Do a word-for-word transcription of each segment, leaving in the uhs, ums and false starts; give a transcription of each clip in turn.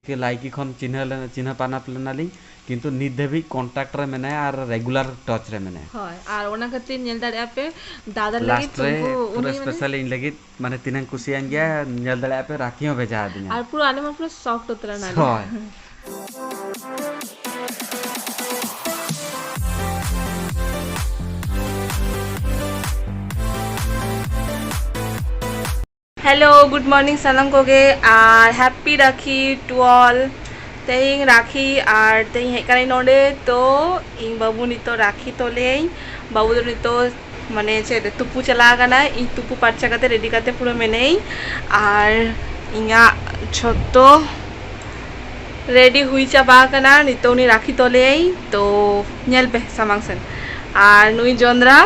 ᱠᱤ ᱞᱟᱭᱠᱤ ᱠᱷᱚᱱ ᱪᱤᱱᱦᱟᱹ ᱞᱮᱱᱟ, ᱪᱤᱱᱦᱟᱹ ᱯᱟᱱᱟᱯ ᱞᱮᱱᱟᱞᱤᱧ, ᱠᱤᱱᱛᱩ ᱱᱤᱛ ᱫᱷᱟᱹᱵᱤᱡ ᱠᱚᱱᱴᱟᱠᱴ ᱨᱮ ᱢᱮᱱᱟᱭᱟ ᱟᱨ ᱨᱮᱜᱩᱞᱟᱨ ᱴᱟᱪ ᱨᱮ ᱢᱮᱱᱟᱭᱟ᱾ ᱦᱳᱭ, ᱟᱨ ᱚᱱᱟ ᱠᱷᱟᱹᱛᱤᱨ ᱧᱮᱞ ᱫᱟᱲᱮᱭᱟᱜᱼᱟ ᱯᱮ, ᱫᱟᱫᱟ ᱞᱟᱹᱜᱤᱫ ᱞᱟᱥᱴ ᱨᱮ ᱩᱱᱠᱩ, ᱯᱩᱨᱟᱹ ᱩᱱᱤ ᱢᱟᱱᱮ ᱥᱯᱮᱥᱟᱞ ᱤᱧ ᱞᱟᱹᱜᱤᱫ, ᱢᱟᱱᱮ ᱛᱤᱱᱟᱹᱝ ᱠᱩᱥᱤᱭᱟᱹᱧ ᱜᱮᱭᱟ, ᱧᱮᱞ ᱫᱟᱲᱮᱭᱟᱜᱼᱟ ᱯᱮ, ᱨᱟᱠᱷᱤ ᱦᱚᱸ ᱵᱷᱮᱡᱟ ᱟᱹᱫᱤᱧᱟ᱾ ᱟᱨ ᱯᱩᱨᱟᱹ ᱟᱞᱮ ᱢᱟ ᱯᱩᱨᱟᱹ ᱥᱚᱠᱴ ᱩᱛᱟᱹᱨ ᱮᱱᱟᱞᱮ᱾ ᱦᱳᱭ᱾ Hello, good morning ᱥᱟᱱᱟᱢ ᱠᱚᱜᱮ, ᱟᱨ happy ᱨᱟᱠᱷᱤ to all᱾ ᱛᱮᱦᱮᱧ ᱨᱟᱠᱷᱤ, ᱟᱨ ᱛᱮᱦᱮᱧ ᱦᱮᱡ ᱠᱟᱱᱟᱧ ᱱᱚᱰᱮ, ᱛᱚ ᱤᱧ ᱵᱟᱹᱵᱩ ᱱᱤᱛᱚᱜ ᱨᱟᱠᱷᱤ ᱛᱚᱞᱮᱭᱟᱹᱧ᱾ ᱵᱟᱹᱵᱩ ᱫᱚ ᱱᱤᱛᱚᱜ ᱢᱟᱱᱮ ᱪᱮᱫ ᱛᱩᱯᱩ ᱪᱟᱞᱟᱣ ᱠᱟᱱᱟᱭ, ᱤᱧ ᱛᱩᱯᱩ ᱯᱟᱨᱪᱟ ᱠᱟᱛᱮ ᱨᱮᱰᱤ ᱠᱟᱛᱮ ᱯᱩᱨᱟᱹ ᱢᱮᱱᱟᱹᱧ, ᱟᱨ ᱤᱧᱟᱹᱜ ᱡᱷᱚᱛᱚ ᱨᱮᱰᱤ ᱦᱩᱭ ᱪᱟᱵᱟ ᱟᱠᱟᱱᱟ᱾ ᱱᱤᱛᱚᱜ ᱩᱱᱤ ᱨᱟᱠᱷᱤ ᱛᱚᱞᱮᱭᱟᱹᱧ, ᱛᱚ ᱧᱮᱞ ᱯᱮ ᱥᱟᱢᱟᱝ ᱥᱮᱱ᱾ ᱟᱨ ᱱᱩᱭ ᱡᱚᱸᱫᱽᱨᱟ,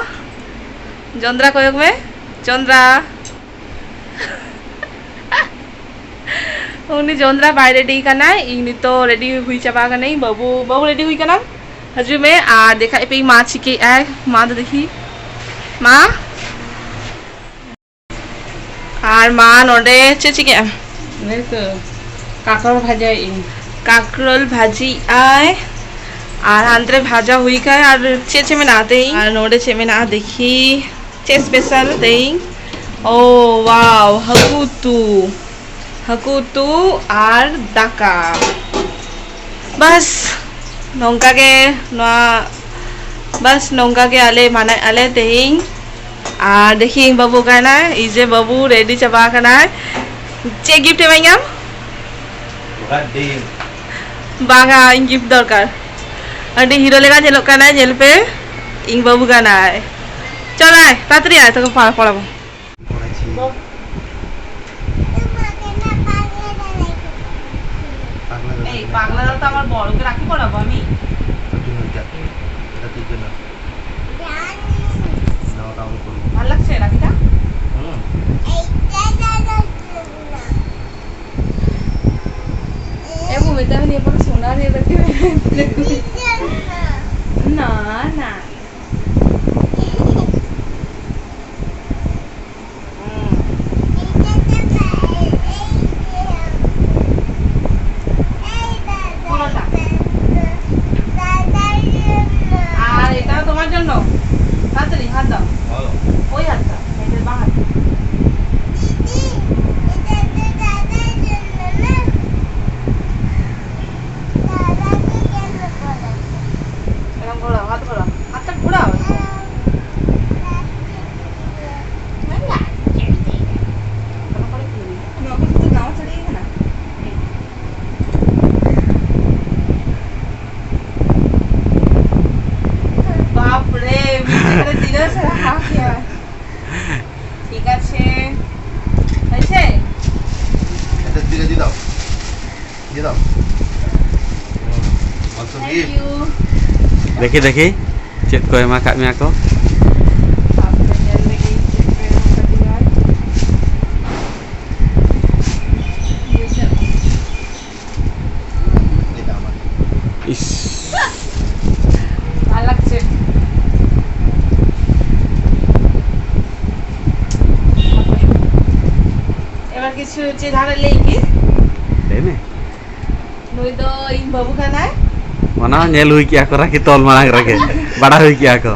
ᱡᱚᱸᱫᱽᱨᱟ ᱠᱚᱭᱚᱜ ᱢᱮ, ᱡᱚᱸᱫᱽᱨᱟ᱾ ᱩᱱᱤ ᱡᱚᱸᱫᱽᱨᱟ ᱵᱟᱭ ᱨᱮᱰᱤ ᱠᱟᱱᱟᱭ, ᱤᱧ ᱱᱤᱛᱚᱜ ᱨᱮᱰᱤ ᱦᱩᱭ ᱪᱟᱵᱟ ᱠᱟᱹᱱᱟᱹᱧ᱾ ᱵᱟᱹᱵᱩ, ᱵᱟᱹᱵᱩ ᱨᱮᱰᱤ ᱦᱩᱭ ᱠᱟᱱᱟᱢ? ᱦᱤᱡᱩᱜ ᱢᱮ ᱟᱨ ᱫᱮᱠᱷᱟᱭ ᱯᱮ ᱤᱧ ᱢᱟ ᱪᱤᱠᱟᱹᱭᱮᱫ ᱟᱭ᱾ ᱢᱟ ᱫᱚ ᱫᱮᱠᱷᱤ, ᱢᱟ᱾ ᱟᱨ ᱢᱟ ᱱᱚᱰᱮ ᱪᱮᱫ ᱪᱤᱠᱟᱹᱭᱮᱫ ᱟᱢ? ᱱᱤᱛᱚᱜ ᱠᱟᱠᱨᱚᱞ ᱵᱷᱟᱡᱟᱭᱮᱫ ᱟᱹᱧ᱾ ᱠᱟᱠᱨᱚᱞ ᱵᱷᱟᱡᱤᱭᱮᱫ ᱟᱭ, ᱟᱨ ᱦᱟᱱᱛᱮ ᱨᱮ ᱵᱷᱟᱡᱟ ᱦᱩᱭ ᱠᱟᱱᱟ᱾ ᱟᱨ ᱪᱮᱫ ᱪᱮᱫ ᱢᱮᱱᱟᱜᱼᱟ ᱛᱮᱦᱮᱧ? ᱟᱨ ᱱᱚᱰᱮ ᱪᱮᱫ ᱢᱮᱱᱟᱜᱼᱟ ᱫᱮᱠᱷᱤ, ᱪᱮᱫ ᱥᱯᱮᱥᱟᱞ ᱛᱮᱦᱮᱧ? ᱳ ᱣᱟᱣ, ᱦᱟᱹᱠᱩ ᱩᱛᱩ, ᱦᱟᱹᱠᱩ ᱩᱛᱩ ᱟᱨ ᱫᱟᱠᱟ᱾ ᱵᱟᱥ ᱱᱚᱝᱠᱟ ᱜᱮ ᱱᱚᱣᱟ, ᱵᱟᱥ ᱱᱚᱝᱠᱟ ᱜᱮ ᱟᱞᱮ ᱢᱟᱱᱟᱣᱮᱫ ᱟᱞᱮ ᱛᱮᱦᱮᱧ᱾ ᱟᱨ ᱫᱮᱠᱷᱤ ᱤᱧ ᱵᱟᱹᱵᱩ ᱠᱟᱱᱟᱭ, ᱤᱧ ᱡᱮ ᱵᱟᱹᱵᱩ ᱨᱮᱰᱤ ᱪᱟᱵᱟ ᱟᱠᱟᱱᱟᱭ᱾ ᱪᱮᱫ ᱜᱤᱯᱷᱴ ᱮᱢᱟᱹᱧᱟᱢ? ᱵᱟᱝᱟ, ᱤᱧ ᱜᱤᱯᱷᱴ ᱫᱚᱨᱠᱟᱨ᱾ ᱟᱹᱰᱤ ᱦᱤᱨᱳ ᱞᱮᱠᱟ ᱧᱮᱞᱚᱜ ᱠᱟᱱᱟᱭ, ᱧᱮᱞ ᱯᱮ, ᱤᱧ ᱵᱟᱹᱵᱩ ᱠᱟᱱᱟᱭ᱾ ᱪᱚᱞ ᱟᱭ, ᱛᱟᱲᱟᱛᱟᱲᱤ ᱟᱭ, ᱛᱚᱠᱷᱚᱱ ᱯᱟᱲ-, ᱯᱟᱲᱟᱵᱚ᱾ এই পাগলা দাদা তো আমার বড়, ওকে রাখি পরাবো আমি। ভালো লাগছে রাখিটা? হুম। এ, মমিতা, আমি নিয়ে পড়ে সোনা নিয়ে দেখতে হবে। না, না। হুম। ᱫᱮᱠᱷᱤ, ᱫᱮᱠᱷᱤ, ᱪᱮᱫ ᱠᱚ ᱮᱢᱟ ᱠᱟᱫ ᱢᱮᱭᱟ ᱠᱚ? ᱟᱯᱮ ᱧᱮᱞ ᱞᱮᱜᱮ ᱪᱮᱫ ᱠᱚ ᱮᱢ ᱠᱟᱫᱤᱧᱟ᱾ ᱤᱥ᱾ ᱟᱞᱟᱜᱽ ᱥᱮ᱾ ᱮᱵᱟᱨ ᱠᱤᱪᱷᱩ ᱪᱮᱫ ᱡᱟᱦᱟᱱᱟᱜ ᱞᱟᱹᱭ ᱠᱤ? ᱞᱟᱹᱭ ᱢᱮ᱾ ᱱᱩᱭ ᱫᱚ ᱤᱧ ᱵᱟᱹᱵᱩ ᱠᱟᱱᱟᱭ᱾ ᱚᱱᱟ ᱦᱚᱸ ᱧᱮᱞ ᱦᱩᱭ ᱠᱮᱜᱼᱟ ᱠᱚ ᱨᱟᱹᱠᱷᱤ ᱛᱚᱞ ᱢᱟᱲᱟᱝ ᱨᱮᱜᱮ, ᱵᱟᱲᱟᱭ ᱦᱩᱭ ᱠᱮᱜᱼᱟ ᱠᱚ᱾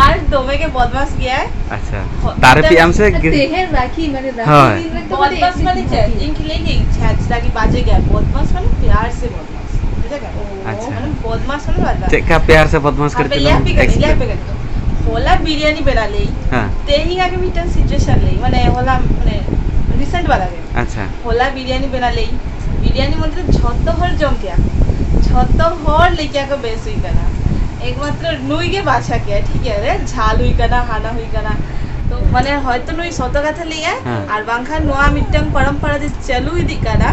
ᱟᱨ ᱫᱚᱢᱮ ᱜᱮ ᱵᱚᱫᱢᱟᱥ ᱜᱮᱭᱟᱭ᱾ ᱟᱪᱪᱷᱟ᱾ ᱦᱚ-, ᱛᱟᱨᱮ ᱯᱤ ᱟᱢ ᱥᱮ ᱜᱤ- ᱛᱮᱦᱮᱧ ᱨᱟᱠᱷᱤ, ᱢᱟᱱᱮ ᱨᱟᱠᱷᱤ ᱦᱳᱭ᱾ ᱫᱤᱱ ᱨᱮ ᱫᱚ ᱵᱚᱫᱢᱟᱥ ᱢᱟᱱᱮ ᱪᱮᱫ? ᱤᱧ ᱠᱤ ᱞᱟᱹᱭ ᱜᱤᱧ, ᱪᱷᱟᱪ ᱞᱟᱹᱜᱤᱫ ᱵᱟᱡᱮ ᱜᱮᱭᱟ, ᱵᱚᱫᱢᱟᱥ ᱢᱟᱱᱮ ᱯᱭᱟᱨ ᱥᱮ ᱵᱚᱫᱢᱟᱥ᱾ ᱵᱩᱡᱷᱟᱹᱣ ᱠᱮᱫᱟ? ᱟᱪᱪᱷᱟ᱾ ᱢᱟᱱᱮ ᱵᱚᱫᱢᱟᱥ ᱢᱟᱱᱮ ᱵᱟᱫᱟ᱾ ᱪᱮᱫ ᱠᱟ ᱯᱭᱟᱨ ᱥᱮ ᱵᱚᱫᱢᱟᱥ ᱟᱯᱮ ᱠᱟᱹᱴᱤᱡ ᱞᱟᱹᱭ ᱪᱩᱞᱩᱝ ᱟᱯᱮ ᱠᱟᱹᱱᱟᱹᱧ, ᱞᱟᱹᱭ ᱟᱯᱮ explain᱾ ᱠᱟᱹᱱᱟᱹᱧ᱾ ᱦᱚᱞᱟ ᱵᱤᱨᱭᱟᱱᱤ ᱵᱮᱱᱟᱣ ᱞᱮᱭ᱾ ᱦᱮᱸ᱾ ᱛᱮᱦᱮᱧ ᱟᱜᱮ ᱢᱤᱫᱴᱟᱝ situation ᱞᱟᱹᱭ, ᱢᱟᱱᱮ ᱦᱚᱞᱟ, ᱢᱟᱱᱮ recent ᱵᱟᱞᱟ ᱜᱮ᱾ ᱟᱪᱪᱷᱟ᱾ ᱦᱚᱞᱟ ᱵᱤᱨᱭᱟᱱᱤ ᱵᱮᱱᱟᱣ ᱞᱮᱭ᱾ ᱵᱤᱨᱭᱟᱱᱤ ᱢᱚᱫᱽᱫᱷᱮ ᱨᱮ ᱡᱷᱚᱛᱚ ᱦᱚᱲ ᱡᱚᱢ ᱠᱮᱜᱼᱟ᱾ ᱡᱷᱚᱛᱚ ᱦᱚᱲ ᱞᱟᱹᱭ ᱠᱮᱜᱼᱟ ᱠᱚ ᱵᱮᱥ ᱦᱩᱭ ᱠᱟᱱᱟ᱾ ᱮᱠᱢᱟᱛᱨᱚ ᱱᱩᱭ ᱜᱮ ᱵᱟᱪᱷᱟ ᱠᱮᱜᱼᱟᱭ, ᱴᱷᱤᱠ ᱜᱮᱭᱟ, ᱨᱮ ᱡᱷᱟᱞ ᱦᱩᱭ ᱠᱟᱱᱟ, ᱦᱟᱱᱟ ᱦᱩᱭ ᱠᱟᱱᱟ᱾ ᱛᱚ ᱢᱟᱱᱮ ᱦᱚᱭᱛᱚ ᱱᱩᱭ ᱥᱚᱛᱚ ᱠᱟᱛᱷᱟ ᱞᱟᱹᱭᱮᱜᱼᱟᱭ, ᱦᱮᱸ᱾ ᱟᱨ ᱵᱟᱝᱠᱷᱟᱱ ᱱᱚᱣᱟ ᱢᱤᱫᱴᱟᱝ ᱯᱚᱨᱚᱢᱯᱚᱨᱟ ᱡᱮ ᱪᱟᱹᱞᱩ ᱤᱫᱤᱜ ᱠᱟᱱᱟ,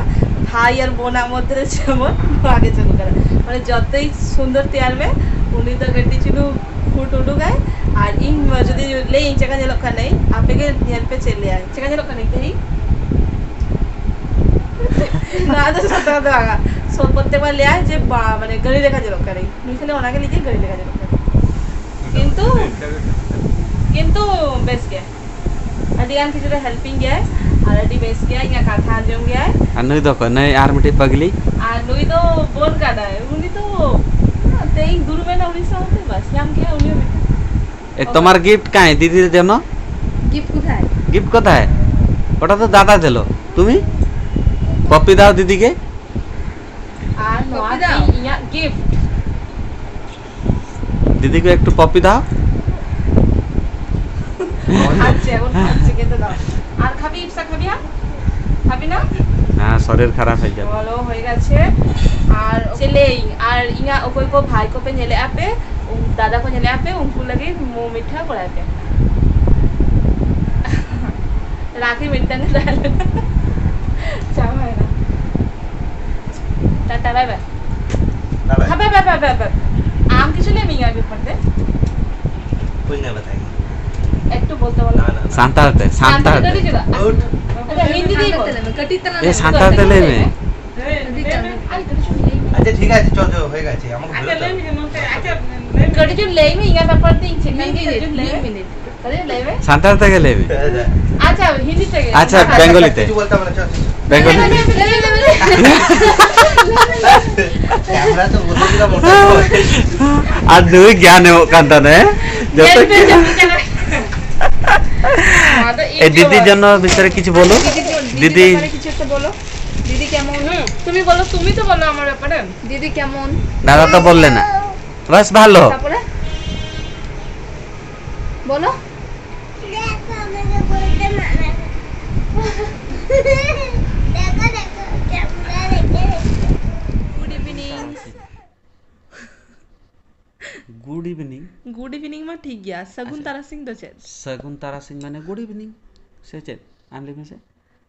ᱵᱷᱟᱭ ᱟᱨ ᱵᱳᱱᱟᱜ ᱢᱚᱫᱽᱫᱷᱮ ᱨᱮ ᱡᱮᱢᱚᱱ ᱱᱚᱣᱟ ᱜᱮ ᱪᱟᱹᱞᱩᱜ ᱠᱟᱱᱟ᱾ ᱢᱟᱱᱮ ᱡᱚᱛᱚᱭ ᱥᱩᱱᱫᱚᱨ ᱛᱮᱭᱟᱨ ᱢᱮ, ᱩᱱᱤ ᱫᱚ ᱠᱟᱹᱴᱤᱡ ᱪᱩᱞᱩᱝ ᱠᱷᱩᱴ ᱩᱰᱩᱠᱟᱭ, ᱟᱨ ᱤᱧ ᱡᱩᱫᱤ ᱞᱟᱹᱭᱟᱹᱧ ᱪᱮᱠᱟ ᱧᱮᱞᱚᱜ ᱠᱟᱱᱟᱹᱧ, ᱟᱯᱮ ᱜᱮ ᱧᱮᱞ ᱯᱮ ᱪᱮᱫ ᱞᱟᱹᱭᱟᱭ, ᱪᱮᱠᱟ ᱧᱮᱞᱚᱜ ᱠᱟᱱᱟᱹᱧ ᱛᱮᱦᱮᱧ? ᱱᱚᱣᱟ ᱫᱚ ᱥᱚᱛᱚ ᱠᱟᱛᱷᱟ ᱵᱟᱝᱟ᱾ ᱥᱚ-, ᱯᱨᱚᱛᱛᱮᱠ ᱵᱟᱨ ᱞᱟᱹᱭᱟᱭ ᱡᱮ, "ᱵᱟ-, ᱢᱟᱱᱮ ᱜᱟᱹᱲᱤ ᱞᱮᱠᱟ ᱧᱮᱞᱚᱜ ᱠᱟᱱᱟᱹᱧ", ᱱᱩᱭ ᱠᱷᱟᱹᱞᱤ ᱚᱱᱟᱜᱮ ᱞᱟᱹᱭ ᱡᱮ ᱜᱟᱹᱲᱤ ᱞᱮᱠᱟ ᱧᱮᱞᱚᱜ ᱠᱟᱱᱟᱹᱧ᱾ ᱠᱤᱱᱛᱩ, ᱠᱤᱱᱛᱩ ᱵᱮᱥ ᱜᱮ, ᱟᱹᱰᱤ ᱜᱟᱱ ᱠᱤᱪᱷᱩ ᱨᱮ helping ᱜᱮᱭᱟᱭ, ᱟᱨ ᱟᱹᱰᱤ ᱵᱮᱥ ᱜᱮᱭᱟᱭ, ᱤᱧᱟᱹᱜ ᱠᱟᱛᱷᱟ ᱟᱸᱡᱚᱢ ᱜᱮᱭᱟᱭ᱾ ᱟᱨ ᱱᱩᱭ ᱫᱚ ᱚᱠᱚᱭ? ᱱᱩᱭ ᱟᱨ ᱢᱤᱫᱴᱤᱡ ᱯᱟᱜᱽᱞᱤ? ᱟᱨ ᱱᱩᱭ ᱫᱚ ᱵᱳᱱ ᱠᱟᱱᱟᱭ, ᱩᱱᱤ ᱫᱚ ᱛᱮᱦᱮᱧ ᱫᱩᱲᱩᱵ ᱮᱱᱟ ᱩᱱᱤ ᱥᱟᱶᱛᱮ, ᱵᱟᱥ, ᱧᱟᱢ ᱠᱮᱫᱟ ᱩᱱᱤ ᱦᱚᱸ ᱢᱤᱫᱴᱟᱝ᱾ এ, তোমার গিফট কাই দিদির জন্য? গিফট কোথায়? গিফট কোথায়? ওটা তো দাদা দিল। তুমি? পপি দাও দিদিকে। আর নোয়া পপি দাও। কি ইয়া গিফট। দিদিকে একটু পপি দাও। আচ্ছা, এখন আচ্ছা, কিন্তু দাও। আর খাবি, ইপসা খাবি, হ্যাঁ? খাবি না? হ্যাঁ, শরীর খারাপ হয়ে যাবে। বলো, হয়ে গেছে। আর ছেলেই, আর ইয়া ওকই কো ভাই কো পে নেলে আপে। ᱩᱱ ᱫᱟᱫᱟ ᱠᱚ ᱧᱮᱞᱮᱫᱼᱟ ᱯᱮ, ᱩᱱᱠᱩ ᱞᱟᱹᱜᱤᱫ ᱢᱩ ᱢᱤᱴᱷᱟ ᱠᱚᱨᱟᱭ ᱯᱮ᱾ ᱨᱟᱠᱷᱤ ᱢᱤᱫᱴᱟᱝ ᱜᱮ ᱛᱟᱦᱮᱸ ᱞᱮᱱᱟ᱾ ᱪᱟᱵᱟᱭᱮᱱᱟ᱾ ᱴᱟᱴᱟ, ᱵᱟᱭ ᱵᱟᱭ᱾ ᱵᱟᱭ ᱵᱟᱭ᱾ ᱦᱮᱸ, ᱵᱟᱭ ᱵᱟᱭ, ᱵᱟᱭ ᱵᱟᱭ, ᱵᱟᱭ ᱵᱟᱭ᱾ ᱟᱢ ᱠᱤᱪᱷᱩ ᱞᱟᱹᱭ ᱢᱮ ᱤᱧᱟᱹᱜ ᱵᱮᱯᱟᱨ ᱛᱮ᱾ ᱠᱩᱪ ᱱᱟᱦᱤᱸ ᱵᱟᱛᱟᱭᱮᱸᱜᱮ᱾ ᱮᱠᱴᱩ ᱵᱚᱞᱛᱮ ᱵᱚᱞᱛᱮ᱾ ᱱᱟ, ᱱᱟ, ᱱᱟ᱾ ᱥᱟᱱᱛᱟᱲ ᱛᱮ, ᱥᱟᱱᱛᱟᱲ ᱛᱮ᱾ ᱪᱮᱫᱟᱜ? ᱟᱪᱪᱷᱟ, ᱦᱤᱱᱫᱤ ᱛᱮ ᱵᱚᱞ᱾ ᱮ, ᱥᱟᱱᱛᱟᱲ ᱛᱮ ᱞᱟᱹᱭ ᱢᱮ᱾ ᱟᱪᱪᱷᱟ, ᱴᱷᱤᱠ ᱟᱪᱷᱮ, ᱪᱚᱞ, ᱪᱚᱞ, ᱦᱳᱭ ᱜᱮᱪᱷᱮ, ᱟᱢᱟᱜ ᱵᱷᱩᱞ ᱦᱚᱭ ᱜᱮᱪᱷᱮ᱾ ᱠᱟᱹᱴᱤᱡ ᱪᱩᱞᱩᱝ ᱞᱟᱹᱭ ᱢᱮ, ᱤᱧᱟᱹᱜ ᱵᱮᱯᱟᱨ ᱛᱮ ᱤᱧ ᱪᱮᱫ ᱢᱤᱫ ᱢᱤᱱᱤᱴ, ᱢᱤᱫ ᱢᱤᱱᱤᱴ᱾ ᱟᱨᱮ, ᱞᱟᱹᱭ ᱢᱮ᱾ ᱥᱟᱱᱛᱟᱲ ᱛᱮᱜᱮ ᱞᱟᱹᱭ ᱢᱮ᱾ ᱟᱪᱪᱷᱟ, ᱦᱤᱱᱫᱤ ᱛᱮᱜᱮ᱾ ᱟᱪᱪᱷᱟ, ᱵᱮᱝᱜᱚᱞᱤ ᱛᱮ᱾ ᱠᱤᱪᱷᱩ ᱵᱚᱞᱛᱮ ᱢᱟᱱᱮ, ᱪᱚᱞ, ᱪᱚᱞ, ᱪᱚᱞ᱾ ᱵᱮᱝᱜᱚᱞᱤ ᱛᱮ᱾ ᱠᱮᱢᱨᱟ ᱛᱚ ᱵᱚᱫᱚᱞ ᱠᱮᱫᱟ ᱢᱚᱴᱟ ᱠᱚ᱾ ᱟᱨ ᱱᱩᱭ ᱜᱮᱭᱟᱱ ᱮᱢᱚᱜ ᱠᱟᱱ ᱛᱟᱦᱮᱱᱟᱭ᱾ ᱡᱚᱛᱚ ᱧᱮᱞ ᱯᱮ, ᱠᱤ-, ᱡᱟᱹᱯᱤᱫ ᱠᱟᱱᱟᱭ᱾ ᱱᱚᱣᱟ ᱫᱚ ᱤᱧ ᱮ, ᱫᱤᱫᱤ ᱡᱚᱱᱚ ᱵᱤᱥᱚᱭ ᱨᱮ ᱠᱤᱪᱷᱩ ᱵᱚᱞᱚ᱾ ᱫᱤᱫᱤ, ᱫᱤᱫᱤ ᱵᱮᱯᱟᱨᱮ ᱠᱤᱪᱷᱩ ᱮᱠᱴᱩ ᱵᱚᱞᱚ᱾ দিদি কেমন? হুম, তুমি বলো, তুমি তো বলো আমার ব্যাপারে। দিদি কেমন? দাদা তো বললে না। বাস ভালো। তারপরে? বলো। দেখো, আমাকে বলতে মানা করে। দেখো, দেখো, ক্যামেরা দেখে। Good evening. Good evening. Good evening ᱢᱟ ᱴᱷᱤᱠ ᱜᱮᱭᱟ, ᱥᱟᱹᱜᱩᱱ ᱟᱪᱪᱷᱟ᱾ ᱛᱟᱨᱟᱥᱤᱧ ᱫᱚ ᱪᱮᱫ? ᱥᱟᱹᱜᱩᱱ ᱛᱟᱨᱟᱥᱤᱧ ᱢᱟᱱᱮ ᱜᱩᱰ ᱤᱵᱷᱤᱱᱤᱝ, ᱥᱮ ᱪᱮᱫ? ᱟᱢ ᱞᱟᱹᱭ ᱢᱮᱥᱮ᱾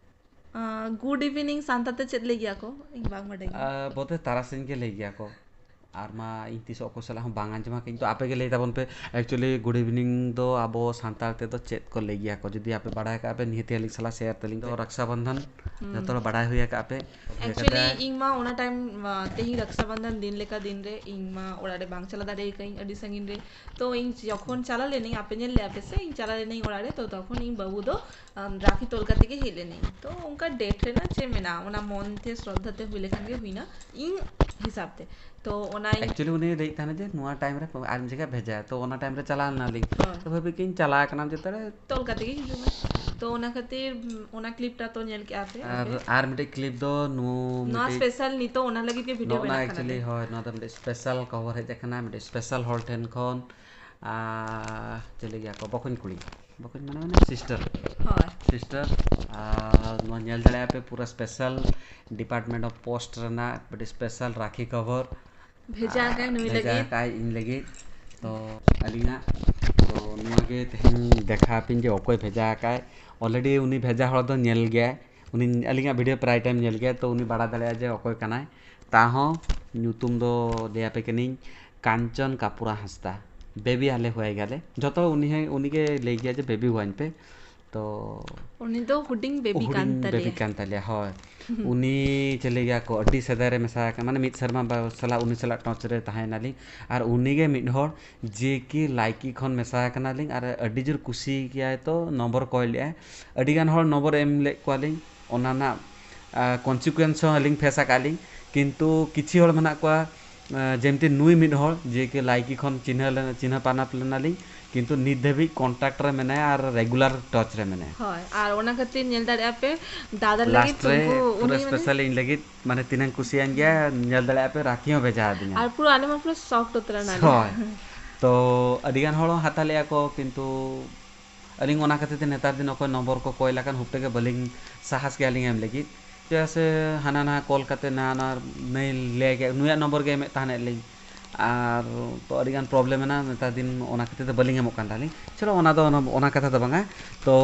ᱟᱸ, ᱜᱩᱰ ᱤᱵᱷᱤᱱᱤᱝ ᱥᱟᱱᱛᱟᱲ ᱛᱮ ᱪᱮᱫ ᱞᱟᱹᱭ ᱜᱮᱭᱟ ᱠᱚ? ᱤᱧ ᱵᱟᱝ ᱵᱟᱰᱟᱭ ᱜᱮᱭᱟ᱾ ᱟᱸ, ᱵᱚᱫᱷᱚᱭ ᱛᱟᱨᱟᱥᱤᱧ ᱜᱮ ᱞᱟᱹᱭ ᱜᱮᱭᱟ ᱠᱚ᱾ ᱟᱨ ᱢᱟ ᱤᱧ ᱛᱤᱥ ᱦᱚᱸ ᱚᱠᱚᱭ ᱥᱟᱞᱟᱜ ᱦᱚᱸ ᱵᱟᱝ ᱟᱸᱡᱚᱢᱟ, ᱠᱤᱱᱛᱩ ᱟᱯᱮ ᱜᱮ ᱞᱟᱹᱭ ᱛᱟᱵᱚᱱ ᱯᱮ, actually ᱜᱩᱰ ᱤᱵᱷᱤᱱᱤᱝ ᱫᱚ ᱟᱵᱚ ᱥᱟᱱᱛᱟᱲ ᱛᱮᱫᱚ ᱪᱮᱫ ᱠᱚ ᱞᱟᱹᱭ ᱜᱮᱭᱟ ᱠᱚ? ᱡᱩᱫᱤ ᱟᱯᱮ ᱵᱟᱲᱟᱭ ᱠᱟᱜᱼᱟ ᱯᱮ, ᱱᱤᱦᱟᱹᱛ ᱟᱹᱞᱤᱧ ᱥᱟᱞᱟᱜ ᱥᱮᱭᱟᱨ ᱛᱟᱹᱞᱤᱧ ᱯᱮ᱾ ᱨᱟᱠᱥᱟ ᱵᱚᱱᱫᱷᱚᱱ ᱦᱩᱸ᱾ ᱡᱚᱛᱚ ᱦᱚᱲ ᱵᱟᱲᱟᱭ ᱦᱩᱭ ᱟᱠᱟᱫ ᱯᱮ᱾ ᱮᱠᱪᱩᱭᱮᱞᱤ ᱤᱧ ᱢᱟ ᱚᱱᱟ ᱴᱟᱭᱤᱢ, ᱢᱟ, ᱛᱮᱦᱮᱧ ᱨᱟᱠᱥᱟ ᱵᱚᱱᱫᱷᱚᱱ ᱫᱤᱱ ᱞᱮᱠᱟ ᱫᱤᱱ ᱨᱮ ᱤᱧ ᱢᱟ ᱚᱲᱟᱜ ᱨᱮ ᱵᱟᱝ ᱪᱟᱞᱟᱣ ᱫᱟᱲᱮ ᱠᱟᱹᱧ, ᱟᱹᱰᱤ ᱥᱟᱺᱜᱤᱧ ᱨᱮ᱾ ᱛᱚ ᱤᱧ ᱡᱚᱠᱷᱚᱱ ᱪᱟᱞᱟᱣ ᱞᱮᱱᱟᱹᱧ, ᱟᱯᱮ ᱧᱮᱞ ᱞᱮᱫᱼᱟ ᱯᱮ ᱥᱮ, ᱤᱧ ᱪᱟᱞᱟᱣ ᱞᱮᱱᱟᱹᱧ ᱚᱲᱟᱜ ᱨᱮ, ᱛᱚ ᱛᱚᱠᱷᱚᱱ ᱤᱧ ᱵᱟᱹᱵᱩ ᱫᱚ, ᱟᱢ, ᱨᱟᱠᱷᱤ ᱛᱚᱞ ᱠᱟᱛᱮ ᱜᱮ ᱦᱮᱡ ᱞᱮᱱᱟᱹᱧ᱾ ᱛᱚ ᱚᱱᱠᱟ ᱰᱮᱴ ᱨᱮᱱᱟᱜ ᱪᱮᱫ ᱢᱮᱱᱟᱜᱼᱟ, ᱚᱱᱟ ᱢᱚᱱ ᱛᱮ ᱥᱨᱚᱫᱷᱟ ᱛᱮ ᱦᱩᱭ ᱞᱮᱠᱷᱟᱱ ᱜᱮ ᱦᱩᱭᱱᱟ ᱤᱧ ᱦᱤᱥᱟᱹᱵ ᱛᱮ᱾ ᱛᱚ ᱚᱱᱟ ᱤᱧ actually ᱩᱱᱤ ᱞᱟᱹᱭᱮᱫ ᱛᱟᱦᱮᱱᱟ ᱡᱮ ᱱᱚᱣᱟ ᱴᱟᱭᱤᱢ ᱨᱮ ᱟᱨ ᱢᱤᱫ ᱡᱟᱭᱜᱟ ᱵᱷᱮᱡᱟ, ᱛᱚ ᱚᱱᱟ ᱴᱟᱭᱤᱢ ᱨᱮ ᱪᱟᱞᱟᱣ ᱞᱮᱱᱟᱞᱤᱧ᱾ ᱦᱳᱭ᱾ ᱛᱚ ᱵᱷᱟᱵᱤ ᱠᱤᱧ ᱪᱟᱞᱟᱣ ᱠᱟᱱᱟᱢ ᱡᱚᱛᱚ ᱨᱮ᱾ ᱛᱚᱞ ᱠᱟᱛᱮ ᱜᱮ ᱦᱤᱡᱩᱜ ᱢᱮ᱾ ᱛᱚ ᱚᱱᱟ ᱠᱷᱟᱹᱛᱤᱨ, ᱩᱢ, ᱚᱱᱟ ᱠᱞᱤᱯ ᱴᱟ ᱛᱚ ᱧᱮᱞ ᱠᱮᱜᱼᱟ ᱯᱮ ᱟᱨ ᱟᱯᱮ? ᱟᱨ ᱢᱤᱫᱴᱮᱡ ᱠᱞᱤᱯ ᱫᱚ ᱱᱚᱣᱟ ᱱᱚᱣᱟ ᱢᱤᱫᱴᱮᱡ ᱥᱯᱮᱥᱟᱞ ᱱᱤᱛᱚᱜ ᱚᱱᱟ ᱞᱟᱹᱜᱤᱫ ᱜᱮ ᱵᱷᱤᱰᱤᱭᱳ ᱱᱚᱜᱼᱚ ᱱᱟ ᱵᱮᱱᱟᱜ ᱠᱟᱱᱟ actually, ᱛᱚ᱾ ᱦᱳᱭ, ᱱᱚᱣᱟ ᱫᱚ ᱢᱤᱫᱴᱮᱡ ᱥᱯᱮᱥᱟᱞ ᱠᱷᱚᱵᱚᱨ ᱦᱮᱡ ᱟᱠᱟᱱᱟ, ᱢᱤᱫᱴᱮᱡ ᱥᱯᱮᱥᱟᱞ ᱦᱚᱲ ᱴᱷᱮᱱ ᱠᱷᱚᱱ, ᱟᱨ ᱪᱮᱫ ᱞᱟᱹᱭ ᱜᱮᱭᱟ ᱠᱚ, ᱵᱚᱠᱚᱧ ᱠᱩᱲᱤ, ᱵᱚᱠᱚᱧ ᱢᱟᱱᱮ, ᱢᱟᱱᱮ ᱥᱤᱥᱴᱟᱨ᱾ ᱦᱳᱭ᱾ ᱥᱤᱥᱴᱟᱨ, ᱟᱨ ᱱᱚᱣᱟ ᱧᱮᱞ ᱫᱟᱲᱮᱭᱟᱜᱼᱟ ᱯᱮ ᱯᱩᱨᱟᱹ ᱥᱯᱮᱥᱟᱞ Department of Post ᱨᱮᱱᱟᱜ ᱢᱤᱫᱴᱮᱡ ᱥᱯᱮᱥᱟᱞ ᱨᱟᱠᱷᱤ ᱠᱷᱚᱵᱚᱨ᱾ ᱵᱷᱮᱡᱟ ᱟᱠᱟᱫ ᱱᱩᱭ ᱵᱷᱮᱡᱟ ᱞᱟᱹᱜᱤᱫ᱾ ᱟᱠᱟᱫ ᱤᱧ ᱞᱟᱹᱜᱤᱫ᱾ ᱛᱚ ᱟᱹᱞᱤᱧᱟᱜ, ᱛᱚ ᱱᱚᱣᱟ ᱜᱮ ᱛᱮᱦᱮᱧ ᱫᱮᱠᱷᱟᱣ ᱟᱯᱮᱧ ᱡᱮ ᱚᱠᱚᱭ ᱵᱷᱮᱡᱟ ᱟᱠᱟᱫ᱾ Already ᱩᱱᱤ ᱵᱷᱮᱡᱟ ᱦᱚᱲ ᱫᱚ ᱧᱮᱞ ᱜᱮᱭᱟᱭ, ᱩᱱᱤ ᱟᱹᱞᱤᱧᱟᱜ ᱵᱷᱤᱰᱤᱭᱳ ᱯᱨᱟᱭ ᱴᱟᱭᱤᱢ ᱧᱮᱞ ᱜᱮᱭᱟ, ᱛᱚ ᱩᱱᱤ ᱵᱟᱲᱟᱭ ᱫᱟᱲᱮᱭᱟᱜᱼᱟ ᱡᱮ ᱚᱠᱚᱭ ᱠᱟᱱᱟᱭ᱾ ᱛᱟᱦᱚᱸ ᱧᱩᱛᱩᱢ ᱫᱚ ᱞᱟᱹᱭᱟᱯᱮ ᱠᱟᱹᱱᱟᱹᱧ ᱠᱟᱧᱪᱚᱱ ᱠᱟᱯᱩᱨᱟ ᱦᱟᱸᱥᱫᱟ, ᱵᱮᱵᱤ ᱦᱟᱞᱮ ᱦᱩᱭ ᱜᱟᱞᱮ, ᱡᱚᱛᱚ ᱩᱱᱤ ᱦᱚᱸ, ᱩᱱᱤᱜᱮ ᱞᱟᱹᱭ ᱜᱮᱭᱟ ᱡᱮ ᱵᱮᱵᱤ ᱦᱩᱣᱟᱧ ᱯᱮ᱾ ᱛᱚ ᱩᱱᱤ ᱫᱚ ᱦᱩᱰᱤᱧ ᱵᱮᱵᱤ ᱠᱟᱱ ᱦᱩᱰᱤᱧ ᱵᱮᱵᱤ ᱛᱟᱞᱮᱭᱟ᱾ ᱠᱟᱱ ᱛᱟᱞᱮᱭᱟ, ᱦᱳᱭ᱾ ᱩᱱᱤ ᱪᱮᱫ ᱞᱟᱹᱭ ᱜᱮᱭᱟ ᱠᱚ, ᱟᱹᱰᱤ ᱥᱮᱫᱟᱭ ᱨᱮ ᱢᱮᱥᱟ ᱟᱠᱟᱱ, ᱢᱟᱱᱮ ᱢᱤᱫ ᱥᱮᱨᱢᱟ ᱵᱟ- ᱥᱟᱞᱟᱜ, ᱩᱱᱤ ᱥᱟᱞᱟᱜ ᱴᱚᱪ ᱨᱮ ᱛᱟᱦᱮᱸ ᱮᱱᱟᱞᱤᱧ᱾ ᱟᱨ ᱩᱱᱤᱜᱮ ᱢᱤᱫ ᱦᱚᱲ ᱡᱮ ᱠᱤ ᱞᱟᱭᱠᱤ ᱠᱷᱚᱱ ᱢᱮᱥᱟ ᱟᱠᱟᱱᱟᱞᱤᱧ, ᱟᱨ ᱟᱹᱰᱤ ᱡᱳᱨ ᱠᱩᱥᱤ ᱜᱮᱭᱟᱭ, ᱛᱚ ᱱᱚᱢᱵᱚᱨ ᱠᱚᱭ ᱞᱮᱫᱼᱟᱭ᱾ ᱟᱹᱰᱤ ᱜᱟᱱ ᱦᱚᱲ ᱱᱚᱢᱵᱚᱨ ᱮᱢ ᱞᱮᱫ ᱠᱚᱣᱟᱞᱤᱧ, ᱚᱱᱟ ᱨᱮᱱᱟᱜ ᱠᱚᱱᱥᱤᱠᱩᱭᱮᱱᱥ ᱦᱚᱸ ᱟᱹᱞᱤᱧ ᱯᱷᱮᱥ ᱟᱠᱟᱫ ᱞᱤᱧ᱾ ᱠᱤᱱᱛᱩ ᱠᱤᱪᱷᱩ ᱦᱚᱲ ᱢᱮᱱᱟᱜ ᱠᱚᱣᱟ, ᱟᱸ, ᱡᱮᱢᱛᱤ ᱱᱩᱭ ᱢᱤᱫ ᱦᱚᱲ ᱡᱮ ᱠᱤ ᱞᱟᱭᱠᱤ ᱠᱷᱚᱱ ᱪᱤᱱᱦᱟᱹ ᱞᱮᱱᱟ, ᱪᱤᱱᱦᱟᱹ ᱯᱟᱱᱟᱯ ᱞᱮᱱᱟᱞᱤᱧ, ᱠᱤᱱᱛᱩ ᱱᱤᱛ ᱫᱷᱟᱹᱵᱤᱡ ᱠᱚᱱᱴᱟᱠᱴ ᱨᱮ ᱢᱮᱱᱟᱭᱟ ᱟᱨ ᱨᱮᱜᱩᱞᱟᱨ ᱴᱚᱪ ᱨᱮ ᱢᱮᱱᱟᱭᱟ᱾ ᱦᱳᱭ, ᱟᱨ ᱚᱱᱟ ᱠᱷᱟᱹᱛᱤᱨ ᱧᱮᱞ ᱫᱟᱲᱮᱭᱟᱜᱼᱟ ᱯᱮ ᱫᱟᱫᱟ ᱞᱟᱹᱜᱤᱫ ᱞᱟᱥᱴ ᱨᱮ ᱩᱱᱠᱩ ᱯᱩᱨᱟᱹ ᱩᱱᱤ ᱢᱟᱱᱮ ᱥᱯᱮᱥᱟᱞ ᱤᱧ ᱞᱟᱹᱜᱤᱫ, ᱢᱟᱱᱮ ᱛᱤᱱᱟᱹᱝ ᱠᱩᱥᱤᱭᱟᱹᱧ ᱜᱮᱭᱟ, ᱧᱮᱞ ᱫᱟᱲᱮᱭᱟᱜᱼᱟ ᱯᱮ, ᱨᱟᱠᱷᱤ ᱦᱚᱸ ᱵᱷᱮᱡᱟ ᱟᱹᱫᱤᱧᱟ᱾ ᱟᱨ ᱯᱩᱨᱟᱹ ᱟᱞᱮ ᱢᱟ ᱯᱩᱨᱟᱹ ᱥᱚᱠ ᱩᱛᱟᱹᱨ ᱮᱱᱟ᱾ ᱦᱳᱭ᱾ ᱛᱚ ᱟᱹᱰᱤ ᱜᱟᱱ ᱦᱚᱲ ᱦᱚᱸ ᱦᱟᱛᱟᱣ ᱞᱮᱜᱼᱟ ᱠᱚ, ᱠᱤᱱᱛᱩ ᱟᱹᱞᱤᱧ ᱚᱱᱟ ᱠᱷᱟᱹᱛᱤᱨ ᱛᱮ ᱱᱮᱛᱟᱨ ᱫᱤᱱ ᱚᱠᱚᱭ ᱱᱚᱢᱵᱚᱨ ᱠᱚ ᱠᱚᱭ ᱞᱮᱠᱷᱟᱱ ᱦᱩᱯ ᱛᱮᱜᱮ ᱵᱟᱹᱞᱤᱧ ᱥᱟᱦᱟᱥ ᱜᱮᱭᱟ ᱞᱤᱧ ᱮᱢ ᱞᱟᱹᱜᱤᱫ᱾ ᱪᱮᱫᱟᱜ ᱥᱮ ᱦᱟᱱᱟ ᱱᱟᱣᱟ ᱠᱚᱞ ᱠᱟᱛᱮ ᱱᱟᱣᱟ ᱱᱟᱣᱟ ᱱᱩᱭ ᱞᱟᱹᱭ ᱜᱮ, ᱱᱩᱭᱟᱜ ᱱᱚᱢᱵᱚᱨ ᱜᱮ ᱮᱢᱮᱫ ᱛᱟᱦᱮᱱ ᱞᱤᱧ, ᱟᱨ ᱛᱚ ᱟᱹᱰᱤ ᱜᱟᱱ ᱯᱨᱚᱵᱞᱮᱢ ᱮᱱᱟ ᱱᱮᱛᱟᱨ ᱫᱤᱱ, ᱚᱱᱟ ᱠᱷᱟᱹᱛᱤᱨ ᱛᱮ ᱵᱟᱹᱞᱤᱧ ᱮᱢᱚᱜ ᱠᱟᱱ ᱛᱟᱦᱮᱸᱫ ᱞᱤᱧ᱾ ᱪᱚᱞᱚ, ᱚᱱᱟ ᱫᱚ ᱚᱱᱟ, ᱚᱱᱟ ᱠᱟᱛᱷᱟ ᱫᱚ ᱵᱟᱝᱟ᱾ ᱛᱚ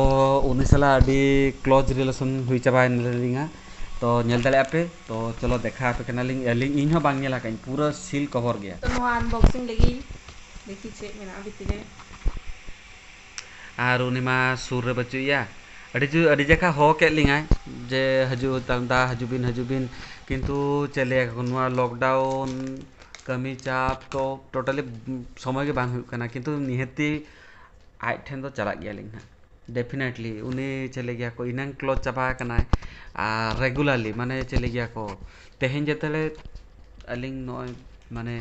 ᱩᱱᱤ ᱥᱟᱞᱟᱜ ᱟᱹᱰᱤ ᱠᱞᱳᱡᱽ ᱨᱤᱞᱮᱥᱚᱱ ᱦᱩᱭ ᱪᱟᱵᱟᱭᱮᱱ ᱛᱟᱹᱞᱤᱧᱟ᱾ ᱛᱚ ᱧᱮᱞ ᱫᱟᱲᱮᱭᱟᱜᱼᱟ ᱯᱮ, ᱛᱚ ᱪᱚᱞᱚ ᱫᱮᱠᱷᱟ ᱟᱯᱮ ᱠᱟᱱᱟᱞᱤᱧ ᱟᱹᱞᱤᱧ, ᱤᱧ ᱦᱚᱸ ᱵᱟᱝ ᱧᱮᱞ ᱟᱠᱟᱫᱟᱹᱧ, ᱯᱩᱨᱟᱹ ᱥᱤᱞ ᱠᱚᱵᱷᱚᱨ ᱜᱮᱭᱟ᱾ ᱛᱚ ᱱᱚᱣᱟ ᱟᱱᱵᱚᱠᱥᱤᱝ ᱞᱟᱹᱜᱤᱫ ᱫᱮᱠᱷᱤ ᱪᱮᱫ ᱢᱮᱱᱟᱜᱼᱟ ᱵᱷᱤᱛᱤᱨ ᱨᱮ᱾ ᱟᱨ ᱩᱱᱤ ᱢᱟ ᱥᱩᱨ ᱨᱮ ᱵᱟᱹᱪᱩᱜ ᱮᱭᱟ᱾ ᱟᱹᱰᱤ ᱡᱳᱨ, ᱟᱹᱰᱤ ᱡᱟᱠᱷᱟ ᱦᱚᱦᱚ ᱠᱮᱫ ᱞᱤᱧᱟᱭ ᱡᱮ, "ᱦᱤᱡᱩᱜ ᱫᱟ, ᱦᱤᱡᱩᱜ ᱵᱤᱱ, ᱦᱤᱡᱩᱜ ᱵᱤᱱ", ᱠᱤᱱᱛᱩ ᱪᱮᱫ ᱞᱟᱹᱭᱟ ᱠᱚ, ᱱᱚᱣᱟ ᱞᱚᱠᱰᱟᱣᱩᱱ, ᱠᱟᱹᱢᱤ ᱪᱟᱯ, ᱛᱚ ᱴᱳᱴᱟᱞᱤ ᱥᱚᱢᱚᱭ ᱜᱮ ᱵᱟᱝ ᱦᱩᱭᱩᱜ ᱠᱟᱱᱟ, ᱠᱤᱱᱛᱩ ᱱᱤᱦᱟᱹᱛᱤ ᱟᱡ ᱴᱷᱮᱱ ᱫᱚ ᱪᱟᱞᱟᱜ ᱜᱮᱭᱟᱞᱤᱧ ᱦᱟᱸᱜ, ᱰᱮᱯᱷᱤᱱᱮᱴᱞᱤ᱾ ᱩᱱᱤ ᱪᱮᱫ ᱞᱟᱹᱭ ᱜᱮᱭᱟ ᱠᱚ, ᱤᱱᱟᱹᱝ ᱠᱞᱳᱡᱽ ᱪᱟᱵᱟ ᱟᱠᱟᱱᱟᱭ, ᱟᱨ ᱨᱮᱜᱩᱞᱟᱨᱞᱤ, ᱢᱟᱱᱮ ᱪᱮᱫ ᱞᱟᱹᱭ ᱜᱮᱭᱟ ᱠᱚ, ᱛᱮᱦᱮᱧ ᱡᱮᱛᱮᱞᱮ ᱟᱹᱞᱤᱧ ᱱᱚᱜᱼᱚᱭ, ᱢᱟᱱᱮ,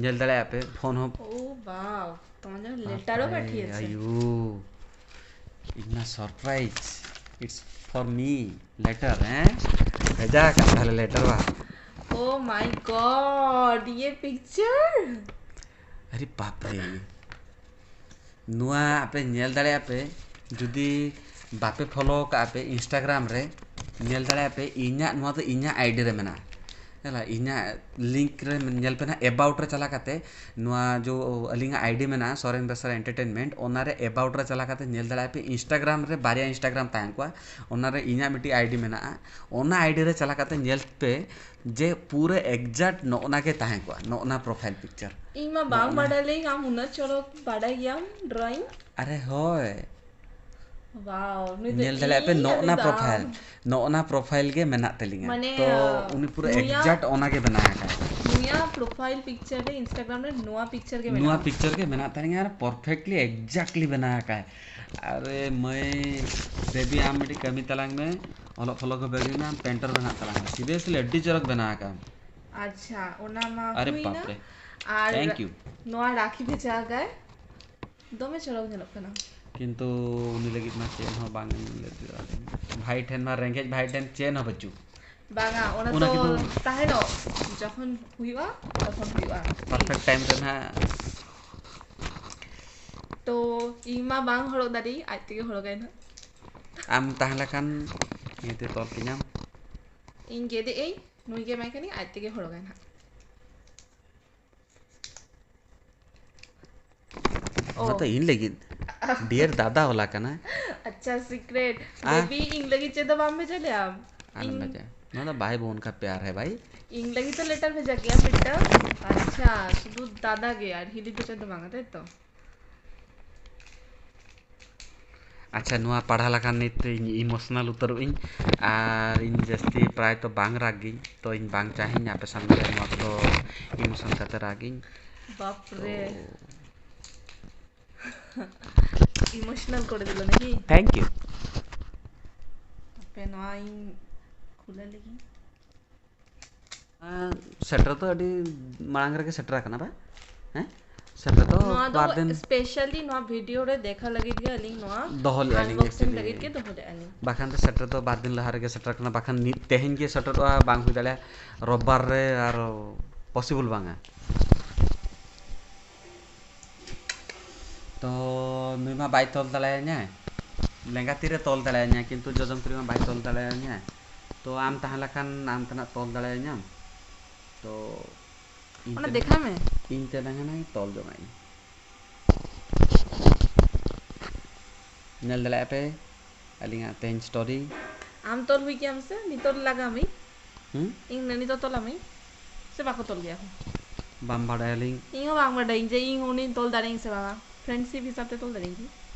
ᱧᱮᱞ ᱫᱟᱲᱮᱭᱟᱜᱼᱟ ᱯᱮ, ᱯᱷᱳᱱ ᱦᱚᱸ ᱳ ᱵᱟᱣ, তোমার জন্য লেটারও পাঠিয়েছে। আয়ু, Itna surprise, it's for me, letter, ᱦᱮᱸ? ᱵᱷᱮᱡᱟ ᱟᱠᱟᱫ ᱛᱟᱦᱞᱮ ᱞᱮᱴᱟᱨ ᱵᱟ᱾ ᱳ ᱢᱟᱭ ᱜᱚᱰ, ᱤᱭᱮ ᱯᱤᱠᱪᱟᱨ᱾ ᱟᱨᱮ ᱵᱟᱯ ᱨᱮ᱾ ᱱᱚᱣᱟ ᱟᱯᱮ ᱧᱮᱞ ᱫᱟᱲᱮᱭᱟᱜᱼᱟ ᱯᱮ, ᱡᱩᱫᱤ ᱵᱟᱯᱮ ᱯᱷᱚᱞᱳ ᱠᱟᱜᱼᱟ ᱯᱮ ᱤᱱᱥᱴᱟᱜᱨᱟᱢ ᱨᱮ, ᱧᱮᱞ ᱫᱟᱲᱮᱭᱟᱜᱼᱟ ᱯᱮ ᱤᱧᱟᱹᱜ, ᱱᱚᱣᱟ ᱫᱚ ᱤᱧᱟᱹᱜ ᱟᱭᱰᱤ ᱨᱮ ᱢᱮᱱᱟᱜᱼᱟ᱾ ᱦᱮᱞᱟ, ᱤᱧᱟᱹᱜ ᱞᱤᱝᱠ ᱨᱮ ᱧᱮᱞ ᱯᱮ ᱱᱟᱦᱟᱜ, ᱮᱵᱟᱣᱩᱴ ᱨᱮ ᱪᱟᱞᱟᱣ ᱠᱟᱛᱮ, ᱱᱚᱣᱟ ᱡᱚ ᱟᱹᱞᱤᱧᱟᱜ ᱟᱭᱰᱤ ᱢᱮᱱᱟᱜᱼᱟ, ᱥᱚᱨᱮᱱ ᱵᱮᱥᱨᱟ ᱮᱱᱴᱟᱨᱴᱮᱱᱢᱮᱱᱴ, ᱚᱱᱟ ᱨᱮ ᱮᱵᱟᱣᱩᱴ ᱨᱮ ᱪᱟᱞᱟᱣ ᱠᱟᱛᱮ ᱧᱮᱞ ᱫᱟᱲᱮᱭᱟᱜᱼᱟ ᱯᱮ, ᱤᱱᱥᱴᱟᱜᱨᱟᱢ ᱨᱮ ᱵᱟᱨᱭᱟ ᱤᱱᱥᱴᱟᱜᱨᱟᱢ ᱛᱟᱦᱮᱸ ᱠᱚᱜᱼᱟ, ᱚᱱᱟ ᱨᱮ ᱤᱧᱟᱹᱜ ᱢᱤᱫᱴᱤᱡ ᱟᱭᱰᱤ ᱢᱮᱱᱟᱜᱼᱟ, ᱚᱱᱟ ᱟᱭᱰᱤ ᱨᱮ ᱪᱟᱞᱟᱣ ᱠᱟᱛᱮ ᱧᱮᱞ ᱯᱮ ᱡᱮ ᱯᱩᱨᱟᱹ ᱮᱠᱡᱟᱠᱴ ᱱᱚᱜᱼᱚ ᱱᱟ ᱜᱮ ᱛᱟᱦᱮᱸ ᱠᱚᱜᱼᱟ, ᱱᱚᱜᱼᱚ ᱱᱟ ᱯᱨᱚᱯᱷᱟᱭᱤᱞ ᱯᱤᱠᱪᱟᱨ᱾ ᱤᱧ ᱢᱟ ᱵᱟᱝ ᱱᱚᱜᱼᱚ ᱱᱟ᱾ ᱵᱟᱰᱟᱭ ᱞᱟᱹᱭ, ᱟᱢ ᱩᱱᱟᱹᱜ ᱪᱚᱨᱚᱠ ᱵᱟᱰᱟᱭ ᱜᱮᱭᱟᱢ ᱰᱨᱚᱭᱤᱝ᱾ ᱟᱨᱮ ᱦᱳᱭ᱾ ᱣᱟᱣ, ᱱᱩᱭ ᱫᱚ ᱧᱮᱞ ᱫᱟᱲᱮᱭᱟᱜ ᱯᱮ, ᱤᱧ ᱱᱚᱜᱼᱚ ᱟᱨ ᱱᱟ ᱱᱩᱭ ᱫᱚ ᱯᱨᱚᱯᱷᱟᱭᱤᱞ, ᱟᱢ᱾ ᱱᱚᱜᱼᱚ ᱱᱟ ᱯᱨᱚᱯᱷᱟᱭᱤᱞ ᱜᱮ ᱢᱮᱱᱟᱜ ᱛᱟᱹᱞᱤᱧᱟ᱾ ᱢᱟᱱᱮ, ᱛᱚ ᱩᱱᱤ ᱯᱩᱨᱟᱹ ᱱᱩᱭᱟᱜ, ᱮᱠᱡᱟᱠᱴ ᱚᱱᱟ ᱜᱮ ᱵᱮᱱᱟᱣ ᱟᱠᱟᱫ᱾ ᱱᱩᱭᱟᱜ ᱯᱨᱚᱯᱷᱟᱭᱤᱞ ᱯᱤᱠᱪᱟᱨ ᱨᱮ ᱤᱱᱥᱴᱟᱜᱨᱟᱢ ᱨᱮ ᱱᱚᱣᱟ ᱯᱤᱠᱪᱟᱨ ᱜᱮ ᱱᱚᱣᱟ ᱢᱮᱱᱟᱜᱼᱟ᱾ ᱯᱤᱠᱪᱟᱨ ᱜᱮ ᱢᱮᱱᱟᱜ ᱛᱟᱹᱞᱤᱧᱟ ᱟᱨ ᱯᱟᱨᱯᱷᱮᱠᱴᱞᱤ ᱮᱠᱡᱟᱠᱴᱞᱤ ᱵᱮᱱᱟᱣ ᱟᱠᱟᱫ᱾ ᱟᱨᱮ ᱢᱟᱹᱭ, ᱵᱮᱵᱤ, ᱟᱢ ᱢᱤᱫᱴᱤᱡ ᱠᱟᱹᱢᱤ ᱛᱟᱞᱟᱝ ᱢᱮ, ᱚᱞᱚᱜ ᱯᱷᱚᱞᱚᱜ ᱠᱚ ᱵᱟᱹᱜᱤ ᱢᱮ, ᱟᱢ ᱯᱮᱱᱴᱟᱨ ᱵᱮᱱᱟᱜ ᱛᱟᱞᱟᱝ ᱢᱮ᱾ ᱥᱤᱨᱤᱭᱟᱥᱞᱤ ᱟᱹᱰᱤ ᱪᱚᱨᱚᱠ ᱵᱮᱱᱟᱣ ᱟᱠᱟᱫ᱾ ᱟᱪᱪᱷᱟ, ᱚᱱᱟ ᱢᱟ ᱟᱨᱮ ᱦᱩᱭᱱᱟ᱾ ᱵᱟᱯᱨᱮ᱾ ᱟᱨ ᱛᱷᱮᱝᱠ ᱭᱩ᱾ ᱱᱚᱣᱟ ᱨᱟᱠᱷᱤ ᱵᱷᱮᱡᱟ ᱟᱠᱟᱫ᱾ ᱫᱚᱢᱮ ᱪᱚᱨᱚᱠ ᱧᱮᱞᱚᱜ ᱠᱟᱱᱟ᱾ ᱠᱤᱱᱛᱩ ᱩᱱᱤ ᱞᱟᱹᱜᱤᱫ ᱢᱟ ᱪᱮᱫ ᱦᱚᱸ ᱵᱟᱝ ᱞᱟᱹᱜᱤᱫ᱾ ᱵᱷᱟᱭ ᱴᱷᱮᱱ ᱢᱟ, ᱨᱮᱸᱜᱮᱡ ᱵᱷᱟᱭ ᱴᱷᱮᱱ ᱪᱮᱫ ᱦᱚᱸ ᱵᱟᱹᱪᱩᱜ᱾ ᱵᱟᱝᱟ, ᱚᱱᱟ ᱚᱱᱟ ᱫᱚ ᱠᱤᱱᱛᱩ ᱛᱟᱦᱮᱱᱚᱜ, ᱡᱚᱠᱷᱚᱱ ᱦᱩᱭᱩᱜᱼᱟ, ᱛᱚᱠᱷᱚᱱ ᱦᱩᱭᱩᱜᱼᱟ᱾ ᱯᱟᱨᱯᱷᱮᱠᱴ ᱴᱟᱭᱤᱢ ᱨᱮ ᱱᱟᱦᱟᱜ᱾ ᱛᱚ, ᱤᱧ ᱢᱟ ᱵᱟᱝ ᱦᱚᱨᱚᱜ ᱫᱟᱲᱮᱭᱟᱜ, ᱟᱡ ᱛᱮᱜᱮ ᱦᱚᱨᱚᱜᱟᱭ ᱱᱟᱦᱟᱜ᱾ ᱟᱢ ᱛᱟᱦᱮᱸ ᱞᱮᱠᱷᱟᱱ ᱤᱧ ᱛᱮ ᱛᱚᱞ ᱠᱤᱧᱟᱢ᱾ ᱤᱧ ᱜᱮᱫᱮᱜ ᱟᱹᱧ, ᱱᱩᱭ ᱜᱮ ᱮᱢᱟᱭ ᱠᱟᱹᱱᱟᱹᱧ, ᱟᱡ ᱛᱮᱜᱮ ᱦᱚᱨᱚᱜᱟᱭ ᱱᱟᱦᱟᱜ᱾ ᱚ᱾ ᱱᱚᱣᱟ ᱫᱚ ᱤᱧ ᱞᱟᱹᱜᱤᱫ ᱰᱤᱭᱟᱨ ᱫᱟᱫᱟ ᱵᱟᱞᱟ ᱠᱟᱱᱟ᱾ ᱟᱪᱪᱷᱟ, ᱥᱤᱠᱨᱮᱴ᱾ ᱟ? ᱵᱮᱵᱤ, ᱤᱧ ᱞᱟᱹᱜᱤᱫ ᱪᱮᱫ ᱫᱚ ᱵᱟᱢ ᱵᱷᱮᱡᱟ ᱞᱮᱭᱟ? ᱟᱞᱚᱢ ᱤᱧ ᱵᱷᱮᱡᱟᱭᱟ᱾ ᱱᱚᱣᱟ ᱫᱚ ᱵᱷᱟᱭ ᱵᱚᱦᱚᱱ ᱠᱟ ᱯᱭᱟᱨ ᱦᱮ ᱵᱷᱟᱭ᱾ ᱤᱧ ᱞᱟᱹᱜᱤᱫ ᱫᱚ ᱞᱮᱴᱟᱨ ᱵᱷᱮᱡᱟ ᱠᱮᱭᱟ ᱢᱤᱫᱴᱟᱝ᱾ ᱟᱪᱪᱷᱟ, ᱥᱩᱫᱷᱩ ᱫᱟᱫᱟ ᱜᱮ ᱟᱨ ᱦᱤᱞᱤ ᱫᱚ ᱪᱮᱫ ᱫᱚ ᱵᱟᱝᱟ, ᱛᱟᱭ ᱛᱚ? ᱟᱪᱪᱷᱟ, ᱱᱚᱣᱟ ᱯᱟᱲᱦᱟᱣ ᱞᱮᱠᱷᱟᱱ ᱱᱤᱛ ᱤᱧ ᱤᱢᱳᱥᱚᱱᱟᱞ ᱩᱛᱟᱹᱨᱚᱜ ᱤᱧ, ᱟᱨ ᱤᱧ ᱡᱟᱹᱥᱛᱤ ᱯᱨᱟᱭ ᱛᱚ ᱵᱟᱝ ᱨᱟᱜᱽ ᱜᱤᱧ, ᱛᱚ ᱤᱧ ᱵᱟᱝ ᱪᱟᱦᱤᱧ ᱟᱯᱮ ᱥᱟᱢᱟᱝ ᱨᱮ ᱱᱚᱣᱟ ᱠᱚᱫᱚ ᱤᱢᱳᱥᱚᱱ ᱠᱟᱛᱮ ᱨᱟᱜᱽ ᱤᱧ᱾ ᱵᱟᱯ ᱨᱮ᱾ ᱛᱚ ᱤᱢᱳᱥᱚᱱᱟᱞ ᱠᱚᱨᱮ ᱫᱤᱞ ᱱᱟᱠᱤ? Thank U. ᱟᱯᱮ ᱱᱚᱣᱟ ᱤᱧ ᱠᱷᱩᱞᱟᱹ ᱞᱮᱜᱤᱧ᱾ ᱥᱮᱴᱮᱨ ᱫᱚ ᱟᱹᱰᱤ ᱢᱟᱲᱟᱝ ᱨᱮᱜᱮ ᱥᱮᱴᱮᱨ ᱟᱠᱟᱱᱟ ᱵᱟ? ᱦᱮᱸ? ᱥᱮᱴᱮᱨ ᱫᱚ ᱱᱚᱣᱟ ᱫᱚ ᱵᱟᱨ ᱫᱤᱱ ᱥᱯᱮᱥᱟᱞᱤ ᱱᱚᱣᱟ ᱵᱷᱤᱰᱤᱭᱳ ᱨᱮ ᱫᱮᱠᱷᱟ ᱞᱟᱹᱜᱤᱫ ᱜᱮ ᱟᱹᱞᱤᱧ ᱱᱚᱣᱟ ᱫᱚᱦᱚ ᱞᱮᱜᱼᱟ ᱞᱤᱧ, ᱟᱱᱵᱚᱠᱥᱤᱝ ᱮᱠᱪᱩᱭᱮᱞᱤ᱾ ᱞᱟᱹᱜᱤᱫ ᱜᱮ ᱫᱚᱦᱚ ᱞᱮᱜᱼᱟ ᱞᱤᱧ᱾ ᱵᱟᱠᱷᱟᱱ ᱫᱚ ᱥᱮᱴᱮᱨ ᱫᱚ ᱵᱟᱨ ᱫᱤᱱ ᱞᱟᱦᱟ ᱨᱮᱜᱮ ᱥᱮᱴᱮᱨ ᱠᱟᱱᱟ, ᱵᱟᱠᱷᱟᱱ ᱱᱤᱛ, ᱛᱮᱦᱮᱧ ᱜᱮ ᱥᱮᱴᱮᱨᱚᱜᱼᱟ, ᱵᱟᱝ ᱦᱩᱭ ᱫᱟᱲᱮᱭᱟᱜᱼᱟ, ᱨᱳᱵᱵᱟᱨ ᱨᱮ ᱟᱨ ᱯᱚᱥᱤᱵᱚᱞ ᱵᱟᱝᱟ᱾ ᱛᱚ ᱱᱩᱭ ᱢᱟ ᱵᱟᱭ ᱛᱚᱞ ᱫᱟᱲᱮᱭᱟᱧᱟ, ᱞᱮᱸᱜᱟ ᱛᱤᱨᱮ ᱛᱚᱞ ᱫᱟᱲᱮᱭᱟᱧᱟ, ᱠᱤᱱᱛᱩ ᱡᱚᱡᱚᱢ ᱛᱤᱨᱮ ᱢᱟ ᱵᱟᱭ ᱛᱚᱞ ᱫᱟᱲᱮᱭᱟᱧᱟ᱾ ᱛᱚ ᱟᱢ ᱛᱟᱦᱮᱸ ᱞᱮᱠᱷᱟᱱ ᱟᱢ ᱛᱮᱱᱟᱜ ᱛᱚᱞ ᱫᱟᱲᱮᱭᱟᱧᱟᱢ᱾ ᱛᱚ ᱤᱧ ᱚᱱᱟ ᱛᱮ- ᱫᱮᱠᱷᱟᱣ ᱢᱮ᱾ ᱤᱧ ᱛᱮ ᱱᱟᱦᱟᱜ ᱛᱚᱞ ᱡᱚᱝᱟᱜ ᱤᱧ᱾ ᱧᱮᱞ ᱫᱟᱲᱮᱭᱟᱜᱼᱟ ᱯᱮ ᱟᱹᱞᱤᱧᱟᱜ ᱛᱮᱦᱮᱧ story᱾ ᱟᱢ ᱛᱚᱞ ᱦᱩᱭ ᱠᱮᱭᱟᱢ ᱥᱮ? ᱱᱤᱛᱚᱜ ᱞᱟᱜᱟᱢᱤᱧ᱾ ᱦᱩᱸ? ᱤᱧ ᱱᱤᱛᱚᱜ ᱛᱚᱞᱟᱢᱤᱧ ᱥᱮ ᱵᱟᱠᱚ ᱛᱚᱞ ᱜᱮᱭᱟ ᱠᱚ? ᱵᱟᱢ ᱵᱟᱰᱟᱭᱟᱞᱤᱧ᱾ ᱤᱧ ᱦᱚᱸ ᱵᱟᱝ ᱵᱟᱰᱟᱭᱤᱧ ᱡᱮ ᱤᱧ ᱩᱱᱤᱧ ᱛᱚᱞ ᱫᱟᱲᱮᱭᱟᱹᱧ ᱥᱮ ᱵᱟᱝᱟ᱾ Friendship ᱦᱤᱥᱟᱹᱵ ᱛᱮ ᱛᱚᱞ ᱫᱟᱲᱮᱭᱟᱹᱧ ᱠᱤ?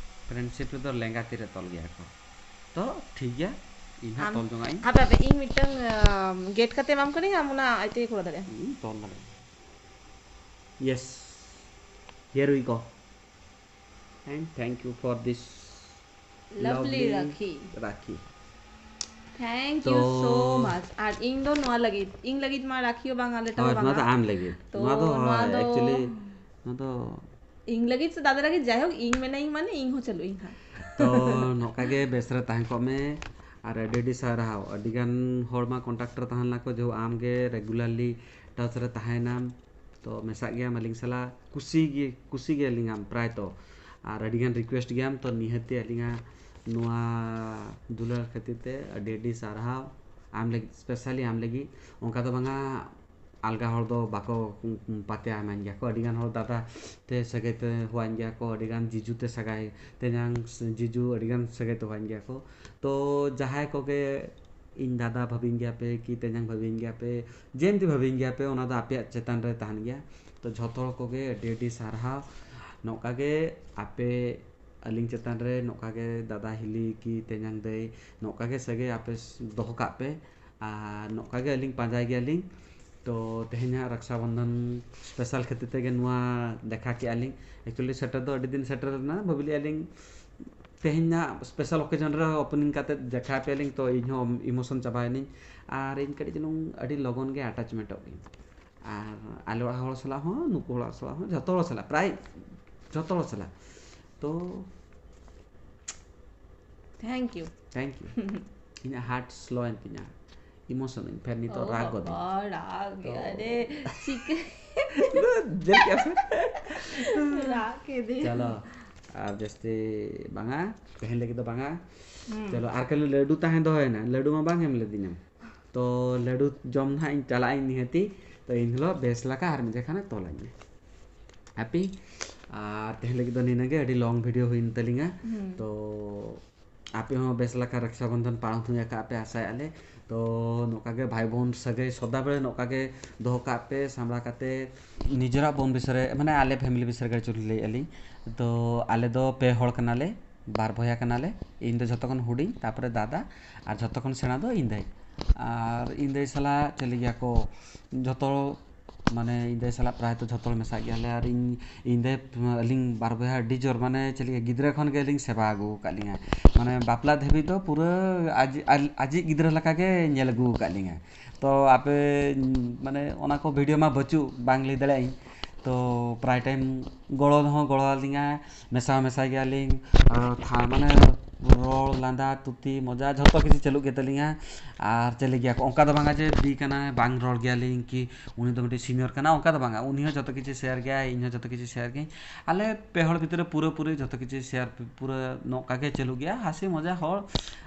Friendship ᱨᱮᱫᱚ ᱞᱮᱸᱜᱟ ᱛᱤᱨᱮ ᱛᱚᱞ ᱜᱮᱭᱟ ᱠᱚ᱾ ᱛᱚ ᱴᱷᱤᱠ ᱜᱮᱭᱟ, ᱤᱧ ᱦᱟᱸᱜ ᱟᱢ ᱛᱚᱞ ᱡᱚᱝᱟᱜ ᱤᱧ᱾ ᱦᱟᱯᱮ ᱦᱟᱯᱮ, ᱤᱧ ᱢᱤᱫᱴᱟᱝ ᱜᱮᱴ ᱠᱟᱛᱮ ᱮᱢᱟᱢ ᱠᱟᱹᱱᱟᱹᱧ, ᱟᱢ ᱚᱱᱟ ᱟᱡ ᱛᱮᱜᱮ ᱠᱚᱨᱟᱣ ᱫᱟᱲᱮᱭᱟᱜᱼᱟ᱾ ᱤᱧ ᱛᱚᱞ ᱫᱟᱲᱮᱭᱟᱜᱼᱟ᱾ Yes, here we go and thank you for this Lovely lovely rakhi. Rakhi. Thank ᱛᱚ you so much. ᱟᱨ ᱤᱧ ᱫᱚ ᱱᱚᱣᱟ ᱞᱟᱹᱜᱤᱫ, ᱤᱧ ᱞᱟᱹᱜᱤᱫ ᱢᱟ ᱨᱟᱠᱷᱤ ᱦᱚᱸ ᱵᱟᱝ, ᱟᱞᱮ ᱴᱷᱮᱱ ᱦᱳᱭ, ᱦᱚᱸ ᱱᱚᱣᱟ ᱫᱚ ᱵᱟᱝᱟ᱾ ᱟᱢ ᱞᱟᱹᱜᱤᱫ᱾ ᱛᱚ ᱱᱚᱣᱟ ᱫᱚ ᱱᱚᱣᱟ ᱦᱳᱭ, ᱫᱚ actually ᱱᱚᱣᱟ ᱫᱚ ᱤᱧ ᱞᱟᱹᱜᱤᱫ ᱥᱮ ᱫᱟᱫᱟ ᱞᱟᱹᱜᱤᱫ, ᱡᱟᱭᱦᱳᱠ, ᱤᱧ ᱢᱮᱱᱟᱧ ᱢᱟᱱᱮ ᱤᱧ ᱦᱚᱸ ᱪᱟᱹᱞᱩᱜ ᱤᱧ ᱦᱟᱸᱜ᱾ ᱛᱚ ᱱᱚᱝᱠᱟ ᱜᱮ ᱵᱮᱥ ᱨᱮ ᱛᱟᱦᱮᱸ ᱠᱚᱜ ᱢᱮ᱾ ᱟᱨ ᱟᱹᱰᱤ ᱟᱹᱰᱤ ᱥᱟᱨᱦᱟᱣ᱾ ᱟᱹᱰᱤ ᱜᱟᱱ ᱦᱚᱲ ᱢᱟ ᱠᱚᱱᱴᱟᱠᱴ ᱨᱮ ᱛᱟᱦᱮᱸ ᱞᱮᱱᱟ ᱠᱚ, ᱡᱮᱦᱮᱛᱩ ᱟᱢ ᱜᱮ regularly touch ᱨᱮ ᱛᱟᱦᱮᱸᱭᱮᱱᱟᱢ, ᱛᱚ ᱢᱮᱥᱟᱜ ᱜᱮᱭᱟᱢ ᱟᱹᱞᱤᱧ ᱥᱟᱞᱟᱜ, ᱠᱩᱥᱤ ᱜᱮ ᱠᱩᱥᱤ ᱜᱮ ᱟᱹᱞᱤᱧᱟᱢ ᱯᱨᱟᱭ ᱛᱚ, ᱟᱨ ᱟᱹᱰᱤ ᱜᱟᱱ request ᱜᱮᱭᱟᱢ᱾ ᱛᱚ ᱱᱤᱦᱟᱹᱛᱤ ᱟᱹᱞᱤᱧᱟᱜ ᱱᱚᱣᱟ ᱫᱩᱞᱟᱹᱲ ᱠᱷᱟᱹᱛᱤᱨ ᱛᱮ ᱟᱹᱰᱤ ᱟᱹᱰᱤ ᱥᱟᱨᱦᱟᱣ ᱟᱢ ᱞᱟᱹᱜᱤᱫ, specially ᱟᱢ ᱞᱟᱹᱜᱤᱫ᱾ ᱚᱱᱠᱟ ᱫᱚ ᱵᱟᱝᱟ ᱟᱞᱜᱟ ᱦᱚᱲ ᱫᱚ ᱵᱟᱠᱚ ᱯᱟᱛᱮ ᱮᱢᱟᱹᱧ ᱜᱮᱭᱟ ᱠᱚ᱾ ᱟᱹᱰᱤ ᱜᱟᱱ ᱦᱚᱲ ᱫᱟᱫᱟ ᱛᱮ ᱥᱟᱹᱜᱟᱹᱭ ᱛᱮ ᱦᱚᱦᱚᱣᱟᱹᱧ ᱜᱮᱭᱟ ᱠᱚ, ᱟᱹᱰᱤ ᱜᱟᱱ ᱡᱤᱡᱩ ᱛᱮ ᱥᱟᱹᱜᱟᱹᱭ, ᱛᱮᱧᱟᱝ ᱡᱤᱡᱩ, ᱟᱹᱰᱤ ᱜᱟᱱ ᱥᱟᱹᱜᱟᱹᱭ ᱛᱮ ᱦᱚᱦᱚᱣᱟᱹᱧ ᱜᱮᱭᱟ ᱠᱚ᱾ ᱛᱚ ᱡᱟᱦᱟᱸᱭ ᱠᱚᱜᱮ ᱤᱧ ᱫᱟᱫᱟ ᱵᱷᱟᱹᱵᱤᱧ ᱜᱮᱭᱟ ᱯᱮ ᱠᱤ ᱛᱮᱧᱟᱝ ᱵᱷᱟᱹᱵᱤᱧ ᱜᱮᱭᱟ ᱯᱮ, ᱡᱮᱢᱛᱤ ᱵᱷᱟᱹᱵᱤᱧ ᱜᱮᱭᱟ ᱯᱮ, ᱚᱱᱟ ᱫᱚ ᱟᱯᱮᱭᱟᱜ ᱪᱮᱛᱟᱱ ᱨᱮ ᱛᱟᱦᱮᱱ ᱜᱮᱭᱟ᱾ ᱛᱚ ᱡᱷᱚᱛᱚ ᱦᱚᱲ ᱠᱚᱜᱮ ᱟᱹᱰᱤ ᱟᱹᱰᱤ ᱥᱟᱨᱦᱟᱣ᱾ ᱱᱚᱝᱠᱟ ᱜᱮ ᱟᱯᱮ ᱟᱹᱞᱤᱧ ᱪᱮᱛᱟᱱ ᱨᱮ ᱱᱚᱝᱠᱟ ᱜᱮ ᱫᱟᱫᱟ ᱦᱤᱞᱤ ᱠᱤ ᱛᱮᱧᱟᱝ ᱫᱟᱹᱭ ᱱᱚᱝᱠᱟ ᱜᱮ ᱥᱟᱹᱜᱟᱹᱭ ᱟᱯᱮ ᱫᱚᱦᱚ ᱠᱟᱜ ᱯᱮ᱾ ᱟᱨ ᱱᱚᱝᱠᱟ ᱜᱮ ᱟᱹᱞᱤᱧ ᱯᱟᱸᱡᱟᱭ ᱜᱮᱭᱟᱞᱤᱧ᱾ ᱛᱚ ᱛᱮᱦᱮᱧ ᱦᱟᱸᱜ ᱨᱟᱠᱥᱟ ᱵᱚᱱᱫᱷᱚᱱ special ᱠᱷᱟᱹᱛᱤᱨ ᱛᱮᱜᱮ ᱱᱚᱣᱟ ᱫᱮᱠᱷᱟ ᱠᱮᱜᱼᱟ ᱞᱤᱧ᱾ Actually ᱥᱮᱴᱮᱨ ᱫᱚ ᱟᱹᱰᱤ ᱫᱤᱱ ᱥᱮᱴᱮᱨ ᱞᱮᱱᱟ, ᱵᱷᱟᱹᱵᱤ ᱞᱮᱜᱼᱟ ᱞᱤᱧ ᱛᱮᱦᱮᱧ ᱦᱟᱸᱜ special occasion ᱨᱮ opening ᱠᱟᱛᱮ ᱫᱮᱠᱷᱟ ᱯᱮᱭᱟᱞᱤᱧ, ᱛᱚ ᱤᱧ ᱦᱚᱸ emotion ᱪᱟᱵᱟᱭᱮᱱᱟᱹᱧ᱾ ᱟᱨ ᱤᱧ ᱠᱟᱹᱴᱤᱡ ᱪᱩᱞᱩᱝ ᱟᱹᱰᱤ ᱞᱚᱜᱚᱱ ᱜᱮ ᱟᱴᱟᱪᱢᱮᱱᱴᱚᱜ ᱜᱤᱧ᱾ ᱟᱨ ᱟᱞᱮ ᱚᱲᱟᱜ ᱦᱚᱲ ᱥᱟᱞᱟᱜ ᱦᱚᱸ, ᱱᱩᱠᱩ ᱚᱲᱟᱜ ᱥᱟᱞᱟᱜ ᱦᱚᱸ, ᱡᱷᱚᱛᱚ ᱦᱚᱲ ᱥᱟᱞᱟᱜ, ᱯᱨᱟᱭ ᱡᱷᱚᱛᱚ ᱦᱚᱲ ᱥᱟᱞᱟᱜ᱾ ᱛᱚ Thank you. Thank you. ᱤᱧᱟᱹᱜ heart slow ᱮᱱ ᱛᱤᱧᱟ, emotion ᱤᱧ ᱯᱷᱮᱨ ᱱᱤᱛᱚᱜ ᱳ ᱨᱟᱜ ᱜᱚᱫ ᱵᱟᱵᱟ, ᱨᱟᱜ ᱜᱮ, ᱛᱚ- ᱟᱨᱮ, ᱪᱤᱠᱟᱹ? ᱧᱮᱞ ᱠᱮᱜᱼᱟ ᱯᱮ? ᱨᱟᱜ ᱠᱮᱫᱮ᱾ ᱪᱚᱞᱚ, ᱟᱨ ᱡᱟᱹᱥᱛᱤ ᱵᱟᱝᱟ, ᱛᱮᱦᱮᱧ ᱞᱟᱹᱜᱤᱫ ᱫᱚ ᱵᱟᱝᱟ᱾ ᱦᱩᱸ᱾ ᱪᱚᱞᱚ, ᱟᱨ ᱠᱷᱟᱹᱞᱤ ᱞᱟᱹᱰᱩ ᱛᱟᱦᱮᱸ ᱫᱚᱦᱚᱭᱮᱱᱟ, ᱞᱟᱹᱰᱩ ᱢᱟ ᱵᱟᱝ ᱮᱢ ᱞᱮᱫᱤᱧᱟᱢ᱾ ᱛᱚ ᱞᱟᱹᱰᱩ ᱡᱚᱢ ᱱᱟᱦᱟᱜ ᱤᱧ ᱪᱟᱞᱟᱜ ᱟᱹᱧ ᱱᱤᱦᱟᱹᱛᱤ᱾ ᱛᱚ ᱤᱱ ᱦᱤᱞᱳᱜ ᱵᱮᱥ ᱞᱮᱠᱟ ᱟᱨ ᱢᱤᱫ ᱡᱟᱠᱷᱟᱱᱮ ᱛᱚᱞᱟᱹᱧ ᱢᱮ ᱟᱯᱮ᱾ ᱟᱨ ᱛᱮᱦᱮᱧ ᱞᱟᱹᱜᱤᱫ ᱫᱚ ᱱᱤᱱᱟᱹᱜ ᱜᱮ, ᱟᱹᱰᱤ ᱞᱚᱝ ᱵᱷᱤᱰᱤᱭᱳ ᱦᱩᱭᱮᱱ ᱛᱟᱹᱞᱤᱧᱟ᱾ ᱦᱩᱸ᱾ ᱛᱚ ᱟᱯᱮ ᱦᱚᱸ ᱵᱮᱥ ᱞᱮᱠᱟ ᱨᱚᱠᱥᱟ ᱵᱚᱱᱫᱷᱚᱱ ᱯᱟᱞᱚᱱ ᱦᱩᱭ ᱟᱠᱟᱫ ᱯᱮ ᱟᱥᱟᱭᱮᱫᱼᱟ ᱞᱮ᱾ ᱛᱚ ᱱᱚᱝᱠᱟ ᱜᱮ ᱵᱷᱟᱭ ᱵᱳᱱ ᱥᱟᱹᱜᱟᱹᱭ ᱥᱚᱫᱟ ᱵᱮᱲᱮ ᱱᱚᱝᱠᱟ ᱜᱮ ᱫᱚᱦᱚ ᱠᱟᱜ ᱯᱮ, ᱥᱟᱢᱵᱲᱟᱣ ᱠᱟᱛᱮ ᱱᱤᱡᱮᱨᱟᱜ ᱵᱳᱱ ᱵᱤᱥᱚᱭ ᱨᱮ, ᱢᱟᱱᱮ ᱟᱞᱮ ᱯᱷᱮᱢᱤᱞᱤ ᱵᱤᱥᱚᱭ ᱨᱮ ᱮᱠᱪᱩᱭᱮᱞᱤ ᱞᱟᱹᱭᱮᱫᱼᱟ ᱞᱤᱧ᱾ ᱛᱚ ᱟᱞᱮ ᱫᱚ ᱯᱮ ᱦᱚᱲ ᱠᱟᱱᱟᱞᱮ, ᱵᱟᱨ ᱵᱚᱭᱦᱟ ᱠᱟᱱᱟᱞᱮ᱾ ᱤᱧ ᱫᱚ ᱡᱷᱚᱛᱚ ᱠᱷᱚᱱ ᱦᱩᱰᱤᱧ, ᱛᱟᱨᱯᱚᱨᱮ ᱫᱟᱫᱟ, ᱟᱨ ᱡᱷᱚᱛᱚ ᱠᱷᱚᱱ ᱥᱮᱬᱟ ᱫᱚ ᱤᱧ ᱫᱟᱹᱭ᱾ ᱟᱨ ᱤᱧ ᱫᱟᱹᱭ ᱥᱟᱞᱟᱜ ᱪᱮᱫ ᱞᱟᱹᱭ ᱜᱮᱭᱟ ᱠᱚ, ᱡᱷᱚᱛᱚ ᱢᱟᱱᱮ ᱤᱧ ᱫᱟᱹᱭ ᱥᱟᱞᱟᱜ ᱯᱨᱟᱭ ᱛᱚ ᱡᱷᱚᱛᱚ ᱦᱚᱲ ᱢᱮᱥᱟᱜ ᱜᱮᱭᱟᱞᱮ᱾ ᱟᱨ ᱤᱧ, ᱤᱧ ᱫᱟᱹᱭ, ᱟᱹᱞᱤᱧ ᱵᱟᱨ ᱵᱚᱭᱦᱟ ᱟᱹᱰᱤ ᱡᱳᱨ, ᱢᱟᱱᱮ ᱪᱮᱫ ᱞᱮᱠᱟ, ᱜᱤᱫᱽᱨᱟᱹ ᱠᱷᱚᱱ ᱜᱮ ᱟᱹᱞᱤᱧ ᱥᱮᱵᱟ ᱟᱹᱜᱩ ᱟᱠᱟᱫ ᱞᱤᱧᱟ᱾ ᱢᱟᱱᱮ ᱵᱟᱯᱞᱟ ᱫᱷᱟᱹᱵᱤᱡ ᱫᱚ ᱯᱩᱨᱟᱹ ᱟᱡ, ᱟᱡ, ᱟᱡᱤᱡ ᱜᱤᱫᱽᱨᱟᱹ ᱞᱮᱠᱟ ᱜᱮ ᱧᱮᱞ ᱟᱹᱜᱩ ᱟᱠᱟᱫ ᱞᱤᱧᱟ᱾ ᱛᱚ ᱟᱯᱮ, ᱢᱟᱱᱮ ᱚᱱᱟ ᱠᱚ ᱵᱷᱤᱰᱤᱭᱳ ᱢᱟ ᱵᱟᱹᱪᱩᱜ, ᱵᱟᱝ ᱞᱟᱹᱭ ᱫᱟᱲᱮᱭᱟᱜ ᱟᱹᱧ᱾ ᱛᱚ ᱯᱨᱟᱭ ᱴᱟᱭᱤᱢ ᱜᱚᱲᱚ ᱦᱚᱸ ᱜᱚᱲᱚ ᱟᱹᱞᱤᱧᱟ, ᱢᱮᱥᱟ ᱦᱚᱸ ᱢᱮᱥᱟᱭ ᱜᱮᱭᱟᱞᱤᱧ᱾ ᱟᱨ ᱛᱷᱟ-, ᱢᱟᱱᱮ ᱨᱚᱲ ᱞᱟᱸᱫᱟ ᱛᱩᱛᱤ ᱢᱚᱡᱟ ᱡᱷᱚᱛᱚ ᱠᱤᱪᱷᱩ ᱪᱟᱹᱞᱩᱜ ᱜᱮᱛᱟᱞᱤᱧᱟ᱾ ᱟᱨ ᱪᱮᱫ ᱞᱟᱹᱭ ᱜᱮᱭᱟ ᱠᱚ, ᱚᱱᱠᱟ ᱫᱚ ᱵᱟᱝᱟ ᱡᱮ ᱵᱤ ᱠᱟᱱᱟᱭ ᱵᱟᱝ ᱨᱚᱲ ᱜᱮᱭᱟᱞᱤᱧ ᱠᱤ ᱩᱱᱤ ᱫᱚ ᱢᱤᱫᱴᱤᱡ ᱥᱤᱱᱤᱭᱚᱨ ᱠᱟᱱᱟ, ᱚᱱᱠᱟ ᱫᱚ ᱵᱟᱝᱟ᱾ ᱩᱱᱤ ᱦᱚᱸ ᱡᱷᱚᱛᱚ ᱠᱤᱪᱷᱩ ᱥᱮᱭᱟᱨ ᱜᱮᱭᱟᱭ, ᱤᱧ ᱦᱚᱸ ᱡᱷᱚᱛᱚ ᱠᱤᱪᱷᱩ ᱥᱮᱭᱟᱨ ᱜᱤᱭᱟᱹᱧ᱾ ᱟᱞᱮ ᱯᱮ ᱦᱚᱲ ᱵᱷᱤᱛᱨᱤ ᱨᱮ ᱯᱩᱨᱟᱹᱯᱩᱨᱤ ᱡᱷᱚᱛᱚ ᱠᱤᱪᱷᱩ ᱥᱮᱭᱟᱨ ᱯᱩᱨᱟᱹ ᱱᱚᱝᱠᱟ ᱜᱮ ᱪᱟᱹᱞᱩᱜ ᱜᱮᱭᱟ, ᱦᱟᱹᱥᱤ ᱢᱚᱡᱟ ᱦᱚᱲ᱾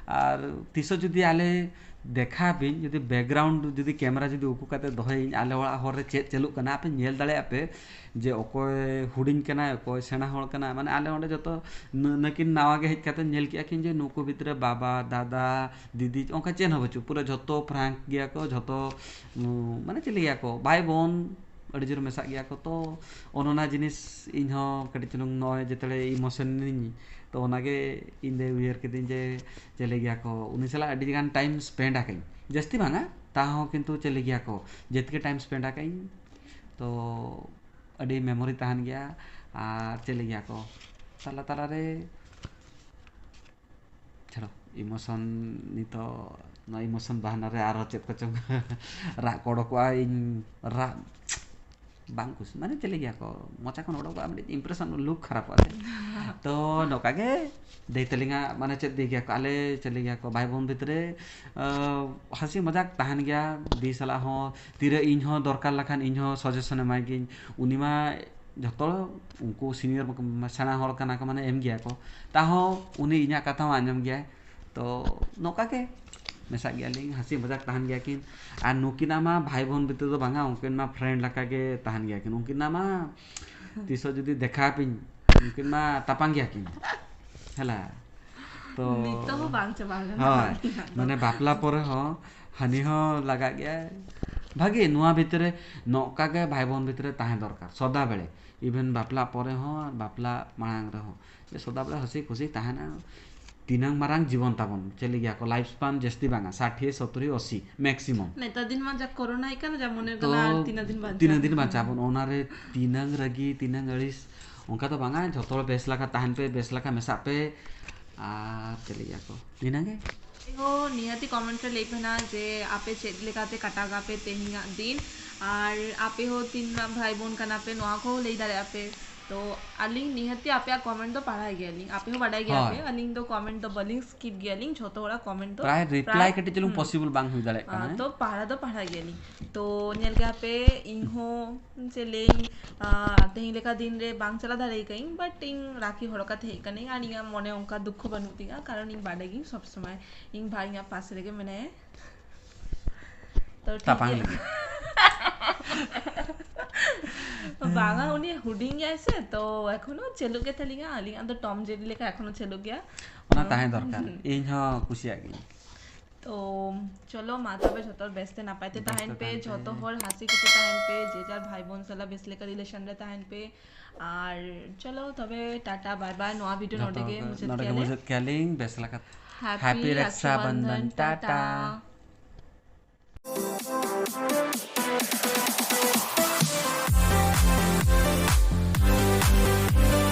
ᱟᱨ ᱛᱤᱥᱚᱜ ᱡᱩᱫᱤ ᱟᱞᱮ ᱫᱮᱠᱷᱟ ᱵᱤᱱ, ᱡᱩᱫᱤ ᱵᱮᱠᱜᱨᱟᱣᱩᱱᱰ ᱡᱩᱫᱤ ᱠᱮᱢᱮᱨᱟ ᱡᱩᱫᱤ ᱩᱠᱩ ᱠᱟᱛᱮ ᱫᱚᱦᱚᱭᱟᱹᱧ, ᱟᱞᱮ ᱚᱲᱟᱜ ᱦᱚᱨ ᱨᱮ ᱪᱮᱫ ᱪᱟᱹᱞᱩᱜ ᱠᱟᱱᱟ ᱟᱯᱮ ᱧᱮᱞ ᱫᱟᱲᱮᱭᱟᱜᱼᱟ ᱯᱮ, ᱡᱮ ᱚᱠᱚᱭ ᱦᱩᱰᱤᱧ ᱠᱟᱱᱟᱭ, ᱚᱠᱚᱭ ᱥᱮᱬᱟ ᱦᱚᱲ ᱠᱟᱱᱟᱭ, ᱢᱟᱱᱮ ᱟᱞᱮ ᱚᱸᱰᱮ ᱡᱚᱛᱚ ᱱᱩ-, ᱱᱩᱠᱤᱱ ᱱᱟᱣᱟ ᱜᱮ ᱦᱮᱡ ᱠᱟᱛᱮ ᱧᱮᱞ ᱠᱮᱜᱼᱟ ᱠᱤᱱ ᱡᱮ ᱱᱩᱠᱩ ᱵᱷᱤᱛᱨᱤ ᱨᱮ ᱵᱟᱵᱟ, ᱫᱟᱫᱟ, ᱫᱤᱫᱤ ᱚᱱᱠᱟ ᱪᱮᱫ ᱦᱚᱸ ᱵᱟᱹᱪᱩᱜ, ᱯᱩᱨᱟᱹ ᱡᱷᱚᱛᱚ ᱯᱷᱨᱟᱝᱠ ᱜᱮᱭᱟ ᱠᱚ, ᱡᱷᱚᱛᱚ, ᱩᱸ, ᱢᱟᱱᱮ ᱪᱮᱫ ᱞᱟᱹᱭᱟ ᱠᱚ, ᱵᱷᱟᱭ ᱵᱳᱱ ᱟᱹᱰᱤ ᱡᱳᱨ ᱢᱮᱥᱟᱜ ᱜᱮᱭᱟ ᱠᱚ᱾ ᱛᱚ ᱚᱱ ᱚᱱᱟ ᱡᱤᱱᱤᱥ ᱤᱧ ᱦᱚᱸ ᱠᱟᱹᱴᱤᱡ ᱪᱩᱞᱩᱝ ᱱᱚᱜᱼᱚᱭ ᱡᱮᱛᱮ ᱤᱢᱳᱥᱚᱱ ᱤᱱᱟᱹᱧ, ᱛᱚ ᱚᱱᱟᱜᱮ ᱤᱧ ᱫᱚᱭ ᱩᱭᱦᱟᱹᱨ ᱠᱤᱫᱤᱧ ᱡᱮ ᱪᱮᱫ ᱞᱟᱹᱭ ᱜᱮᱭᱟ ᱠᱚ, ᱩᱱᱤ ᱥᱟᱞᱟᱜ ᱟᱹᱰᱤ ᱜᱟᱱ ᱴᱟᱭᱤᱢ ᱥᱯᱮᱱᱰ ᱟᱠᱟᱫᱟᱹᱧ, ᱡᱟᱹᱥᱛᱤ ᱵᱟᱝᱟ, ᱛᱟᱦᱚᱸ ᱠᱤᱱᱛᱩ ᱪᱮᱫ ᱞᱟᱹᱭ ᱜᱮᱭᱟ ᱠᱚ, ᱡᱮᱛᱠᱮ ᱴᱟᱭᱤᱢ ᱥᱯᱮᱱᱰ ᱟᱠᱟᱫᱟᱹᱧ, ᱛᱚ ᱟᱹᱰᱤ ᱢᱮᱢᱳᱨᱤ ᱛᱟᱦᱮᱱ ᱜᱮᱭᱟ᱾ ᱟᱨ ᱪᱮᱫ ᱞᱟᱹᱭ ᱜᱮᱭᱟ ᱠᱚ, ᱛᱟᱞᱟ ᱛᱟᱞᱟᱨᱮ ᱪᱷᱟᱲᱚ, ᱤᱢᱳᱥᱚᱱ ᱱᱤᱛᱚᱜ, ᱱᱚᱣᱟ ᱤᱢᱳᱥᱚᱱ ᱵᱟᱦᱟᱱᱟ ᱨᱮ ᱟᱨᱚ ᱪᱮᱫ ᱠᱚᱪᱚᱝ ᱨᱟᱜ ᱠᱚ ᱚᱰᱚᱠᱚᱜᱼᱟ᱾ ᱤᱧ ᱨᱟᱜ ᱵᱟᱝ ᱠᱩᱥᱤ, ᱢᱟᱱᱮ ᱪᱮᱫ ᱞᱟᱹᱭ ᱜᱮᱭᱟ ᱠᱚ, ᱢᱚᱪᱟ ᱠᱷᱚᱱ ᱚᱰᱚᱠᱚᱜᱼᱟ, ᱢᱤᱫᱴᱤᱡ ᱤᱢᱯᱨᱮᱥᱚᱱ ᱞᱩᱠ ᱠᱷᱟᱨᱟᱯᱚᱜᱼᱟ ᱥᱮ᱾ ᱛᱚ ᱱᱚᱝᱠᱟ ᱜᱮ ᱫᱟᱹᱭ ᱛᱟᱹᱞᱤᱧᱟᱜ, ᱢᱟᱱᱮ ᱪᱮᱫ ᱞᱟᱹᱭ ᱜᱮᱭᱟ ᱠᱚ, ᱟᱞᱮ ᱪᱮᱫ ᱞᱟᱹᱭ ᱜᱮᱭᱟ ᱠᱚ, ᱵᱷᱟᱭ ᱵᱳᱱ ᱵᱷᱤᱛᱨᱤ ᱨᱮ, ᱟᱸ, ᱦᱟᱹᱥᱤ ᱢᱚᱡᱟᱠ ᱛᱟᱦᱮᱱ ᱜᱮᱭᱟ᱾ ᱫᱤ ᱥᱟᱞᱟᱜ ᱦᱚᱸ ᱛᱤᱨᱮ ᱤᱧ ᱦᱚᱸ ᱫᱚᱨᱠᱟᱨ ᱞᱮᱠᱷᱟᱱ ᱤᱧ ᱦᱚᱸ ᱥᱟᱡᱮᱥᱚᱱ ᱮᱢᱟᱭ ᱜᱤᱭᱟᱹᱧ᱾ ᱩᱱᱤ ᱢᱟ ᱡᱷᱚᱛᱚ ᱩᱱᱠᱩ ᱥᱤᱱᱤᱭᱚᱨ ᱥᱮᱬᱟ ᱦᱚᱲ ᱠᱟᱱᱟ ᱠᱚ, ᱢᱟᱱᱮ ᱮᱢ ᱜᱮᱭᱟ ᱠᱚ, ᱛᱟᱦᱚᱸ ᱩᱱᱤ ᱤᱧᱟᱹᱜ ᱠᱟᱛᱷᱟ ᱦᱚᱸ ᱟᱸᱡᱚᱢ ᱜᱮᱭᱟᱭ᱾ ᱛᱚ ᱱᱚᱝᱠᱟ ᱜᱮ ᱢᱮᱥᱟᱜ ᱜᱮᱭᱟᱞᱤᱧ, ᱦᱟᱹᱥᱤ ᱢᱟᱡᱟᱠ ᱛᱟᱦᱮᱱ ᱜᱮᱭᱟ ᱠᱤᱱ᱾ ᱟᱨ ᱱᱩᱠᱤᱱᱟᱜ ᱢᱟ ᱵᱷᱟᱭ ᱵᱳᱱ ᱵᱷᱤᱛᱤᱨ ᱫᱚ ᱵᱟᱝᱟ, ᱩᱱᱠᱤᱱ ᱢᱟ friend ᱞᱮᱠᱟ ᱜᱮ ᱛᱟᱦᱮᱱ ᱜᱮᱭᱟ ᱠᱤᱱ᱾ ᱩᱱᱠᱤᱱᱟᱜ ᱢᱟ ᱛᱤᱥᱚᱜ ᱡᱩᱫᱤ ᱫᱮᱠᱷᱟ ᱟᱹᱯᱤᱧ, ᱩᱱᱠᱤᱱ ᱢᱟ ᱛᱟᱯᱟᱝ ᱜᱮᱭᱟ ᱠᱤᱱ᱾ ᱦᱮᱞᱟ᱾ ᱛᱚ ᱱᱤᱛᱚᱜ ᱦᱚᱸ ᱵᱟᱝ ᱪᱟᱵᱟ ᱟᱠᱟᱱᱟ᱾ ᱦᱳᱭ, ᱢᱟᱱᱮ ᱵᱟᱯᱞᱟ ᱯᱚᱨᱮ ᱦᱚᱸ ᱦᱟᱹᱱᱤ ᱦᱚᱸ ᱞᱟᱜᱟᱜ ᱜᱮᱭᱟᱭ᱾ ᱵᱷᱟᱜᱮ, ᱱᱚᱣᱟ ᱵᱷᱤᱛᱨᱤ ᱨᱮ ᱱᱚᱝᱠᱟ ᱜᱮ ᱵᱷᱟᱭ ᱵᱳᱱ ᱵᱷᱤᱛᱨᱤ ᱨᱮ ᱛᱟᱦᱮᱸ ᱫᱚᱨᱠᱟᱨ ᱥᱚᱫᱟ ᱵᱮᱲᱮ, even ᱵᱟᱯᱞᱟ ᱯᱚᱨᱮ ᱦᱚᱸ ᱟᱨ ᱵᱟᱯᱞᱟ ᱢᱟᱲᱟᱝ ᱨᱮᱦᱚᱸ, ᱡᱮ ᱥᱚᱫᱟ ᱵᱮᱲᱮ ᱦᱟᱹᱥᱤ ᱠᱷᱩᱥᱤ ᱛᱟᱦᱮᱱᱟ᱾ ᱛᱤᱱᱟᱹᱝ ᱢᱟᱨᱟᱝ ᱡᱤᱵᱚᱱ ᱛᱟᱵᱚᱱ, ᱪᱮᱫ ᱞᱟᱹᱭ ᱜᱮᱭᱟ ᱠᱚ, life span ᱡᱟᱹᱥᱛᱤ ᱵᱟᱝᱟ, ᱥᱟᱴᱷᱤ, ᱥᱚᱛᱛᱚᱨᱤ, ᱟᱥᱤ maximum᱾ ᱱᱮᱛᱟᱨ ᱫᱤᱱ ᱢᱟ ᱡᱟ ᱠᱳᱨᱳᱱᱟ ᱦᱮᱡ ᱠᱟᱱᱟ, ᱡᱟ ᱢᱚᱱᱮ ᱛᱚ ᱠᱟᱱᱟ ᱟᱨ ᱛᱤᱱᱟᱹᱜ ᱫᱤᱱ ᱵᱟᱧᱪᱟᱣ ᱛᱤᱱᱟᱹᱜ ᱫᱤᱱ ᱵᱚᱱ᱾ ᱵᱟᱧᱪᱟᱣ ᱵᱚᱱ, ᱚᱱᱟᱨᱮ ᱛᱤᱱᱟᱹᱝ ᱨᱟᱹᱜᱤ, ᱛᱤᱱᱟᱹᱝ ᱟᱹᱲᱤᱥ, ᱚᱱᱠᱟ ᱫᱚ ᱵᱟᱝᱟ᱾ ᱡᱷᱚᱛᱚ ᱦᱚᱲ ᱵᱮᱥ ᱞᱮᱠᱟ ᱛᱟᱦᱮᱱ ᱯᱮ, ᱵᱮᱥ ᱞᱮᱠᱟ ᱢᱮᱥᱟᱜ ᱯᱮ, ᱟᱨ ᱪᱮᱫ ᱞᱟᱹᱭ ᱜᱮᱭᱟ ᱠᱚ, ᱤᱱᱟᱹᱜᱮ᱾ ᱦᱚᱸ ᱱᱤᱦᱟᱹᱛᱤ comment ᱨᱮ ᱞᱟᱹᱭ ᱯᱮ ᱱᱟ ᱡᱮ ᱟᱯᱮ ᱪᱮᱫ ᱞᱮᱠᱟᱛᱮ ᱠᱟᱴᱟᱣ ᱟᱯᱮ ᱛᱮᱦᱮᱧᱟᱜ ᱫᱤᱱ, ᱟᱨ ᱟᱯᱮ ᱦᱚᱸ ᱛᱤᱱᱟᱹᱜ ᱵᱷᱟᱭ ᱵᱳᱱ ᱠᱟᱱᱟ ᱯᱮ, ᱱᱚᱣᱟ ᱠᱚᱦᱚᱸ ᱞᱟᱹᱭ ᱫᱟᱲᱮᱭᱟᱜᱼᱟ ᱯᱮ᱾ ᱛᱚ ᱟᱹᱞᱤᱧ ᱱᱤᱦᱟᱹᱛᱤ ᱟᱯᱮᱭᱟᱜ comment ᱫᱚ ᱯᱟᱲᱦᱟᱣ ᱜᱮᱭᱟᱞᱤᱧ, ᱟᱯᱮ ᱦᱚᱸ ᱵᱟᱰᱟᱭ ᱜᱮᱭᱟ ᱯᱮ, ᱦᱳᱭ᱾ ᱟᱹᱞᱤᱧ ᱫᱚ comment ᱫᱚ ᱵᱟᱹᱞᱤᱧ skip ᱜᱮᱭᱟᱞᱤᱧ, ᱡᱷᱚᱛᱚ ᱦᱚᱲᱟᱜ comment ᱫᱚ ᱯᱨᱟᱭ reply ᱯᱨᱟᱭ, ᱠᱟᱹᱴᱤᱡ ᱪᱩᱞᱩᱝ ᱦᱩᱸ᱾ Possible ᱵᱟᱝ ᱦᱩᱭ ᱫᱟᱲᱮᱭᱟᱜ ᱠᱟᱱᱟ, ᱟᱨ ᱦᱮᱸ? ᱛᱚ ᱯᱟᱲᱦᱟᱣ ᱫᱚ ᱯᱟᱲᱦᱟᱣ ᱜᱮᱭᱟᱞᱤᱧ᱾ ᱛᱚ ᱧᱮᱞ ᱜᱮᱭᱟ ᱯᱮ, ᱤᱧ ᱦᱚᱸ ᱪᱮᱫ ᱞᱟᱹᱭᱟᱹᱧ, ᱟᱨ ᱛᱮᱦᱮᱧ ᱞᱮᱠᱟ ᱫᱤᱱ ᱨᱮ ᱵᱟᱝ ᱪᱟᱞᱟᱣ ᱫᱟᱲᱮ ᱠᱟᱹᱧ, but ᱤᱧ ᱨᱟᱠᱷᱤ ᱦᱚᱨᱚᱜ ᱠᱟᱛᱮ ᱦᱮᱡ ᱠᱟᱹᱱᱟᱹᱧ, ᱟᱨ ᱤᱧᱟᱹᱜ ᱢᱚᱱᱮ ᱚᱱᱠᱟ ᱫᱩᱠᱠᱷᱚ ᱵᱟᱹᱱᱩᱜ ᱛᱤᱧᱟ, ᱠᱟᱨᱚᱱ ᱤᱧ ᱵᱟᱰᱟᱭ ᱜᱤᱧ ᱥᱚᱵ ᱥᱚᱢᱚᱭ ᱤᱧ ᱵᱷᱟᱭ ᱤᱧᱟᱹᱜ ᱯᱟᱥ ᱨᱮᱜᱮ ᱢᱮᱱᱟᱭᱟ᱾ ᱛᱚ ᱴᱷᱤᱠ ᱛᱟᱯᱟᱝ ᱜᱮᱭᱟ᱾ ᱞᱟᱹᱜᱤᱫ᱾ ᱵᱟᱝᱟ, ᱩᱱᱤ ᱦᱩᱰᱤᱧ ᱜᱮᱭᱟᱭ ᱥᱮ, ᱛᱚ ᱮᱠᱷᱚᱱᱳ ᱪᱟᱹᱞᱩᱜ ᱜᱮ ᱛᱟᱹᱞᱤᱧᱟ, ᱟᱹᱞᱤᱧᱟᱜ ᱫᱚ ᱴᱚᱢ ᱡᱮᱨᱤ ᱞᱮᱠᱟ ᱮᱠᱷᱚᱱᱳ ᱪᱟᱹᱞᱩᱜ ᱜᱮᱭᱟ᱾ ᱚᱱᱟ ᱛᱟᱦᱮᱸ ᱫᱚᱨᱠᱟᱨ, ᱦᱩᱸ᱾ ᱤᱧ ᱦᱚᱸ ᱠᱩᱥᱤᱭᱟᱜ ᱜᱤᱭᱟᱹᱧ᱾ ᱛᱚ ᱪᱚᱞᱚ ᱢᱟ ᱛᱚᱵᱮ ᱡᱷᱚᱛᱚ ᱦᱚᱲ ᱵᱮᱥᱛᱮ ᱱᱟᱯᱟᱭ ᱛᱮ ᱵᱮᱥᱛᱮ ᱛᱟᱦᱮᱱ ᱯᱮ, ᱛᱟᱦᱮᱱ ᱯᱮ᱾ ᱡᱷᱚᱛᱚ ᱦᱚᱲ ᱦᱟᱹᱥᱤ ᱠᱷᱩᱥᱤ ᱛᱟᱦᱮᱱ ᱯᱮ, ᱡᱮ ᱡᱟᱨ ᱵᱷᱟᱭ ᱵᱳᱱ ᱥᱟᱞᱟᱜ ᱵᱮᱥ ᱞᱮᱠᱟ relation ᱨᱮ ᱛᱟᱦᱮᱱ ᱯᱮ᱾ ᱟᱨ ᱪᱚᱞᱚ ᱛᱚᱵᱮ ᱴᱟᱴᱟ ᱵᱟᱭ ᱵᱟᱭ, ᱱᱚᱣᱟ video ᱡᱷᱚᱛᱚ ᱱᱚᱰᱮ ᱜᱮ ᱦᱚᱲ ᱢᱩᱪᱟᱹᱫ ᱱᱚᱰᱮ ᱜᱮ ᱠᱮᱭᱟᱞᱮ᱾ ᱢᱩᱪᱟᱹᱫ ᱠᱮᱭᱟᱞᱤᱧ, ᱵᱮᱥ ᱞᱮᱠᱟ᱾ Happy Happy ᱨᱟᱠᱥᱟ ᱨᱟᱠᱥᱟ ᱵᱚᱱᱫᱷᱚᱱ, ᱵᱚᱱᱫᱷᱚᱱ, ᱴᱟᱴᱟ᱾ ᱴᱟᱴᱟ᱾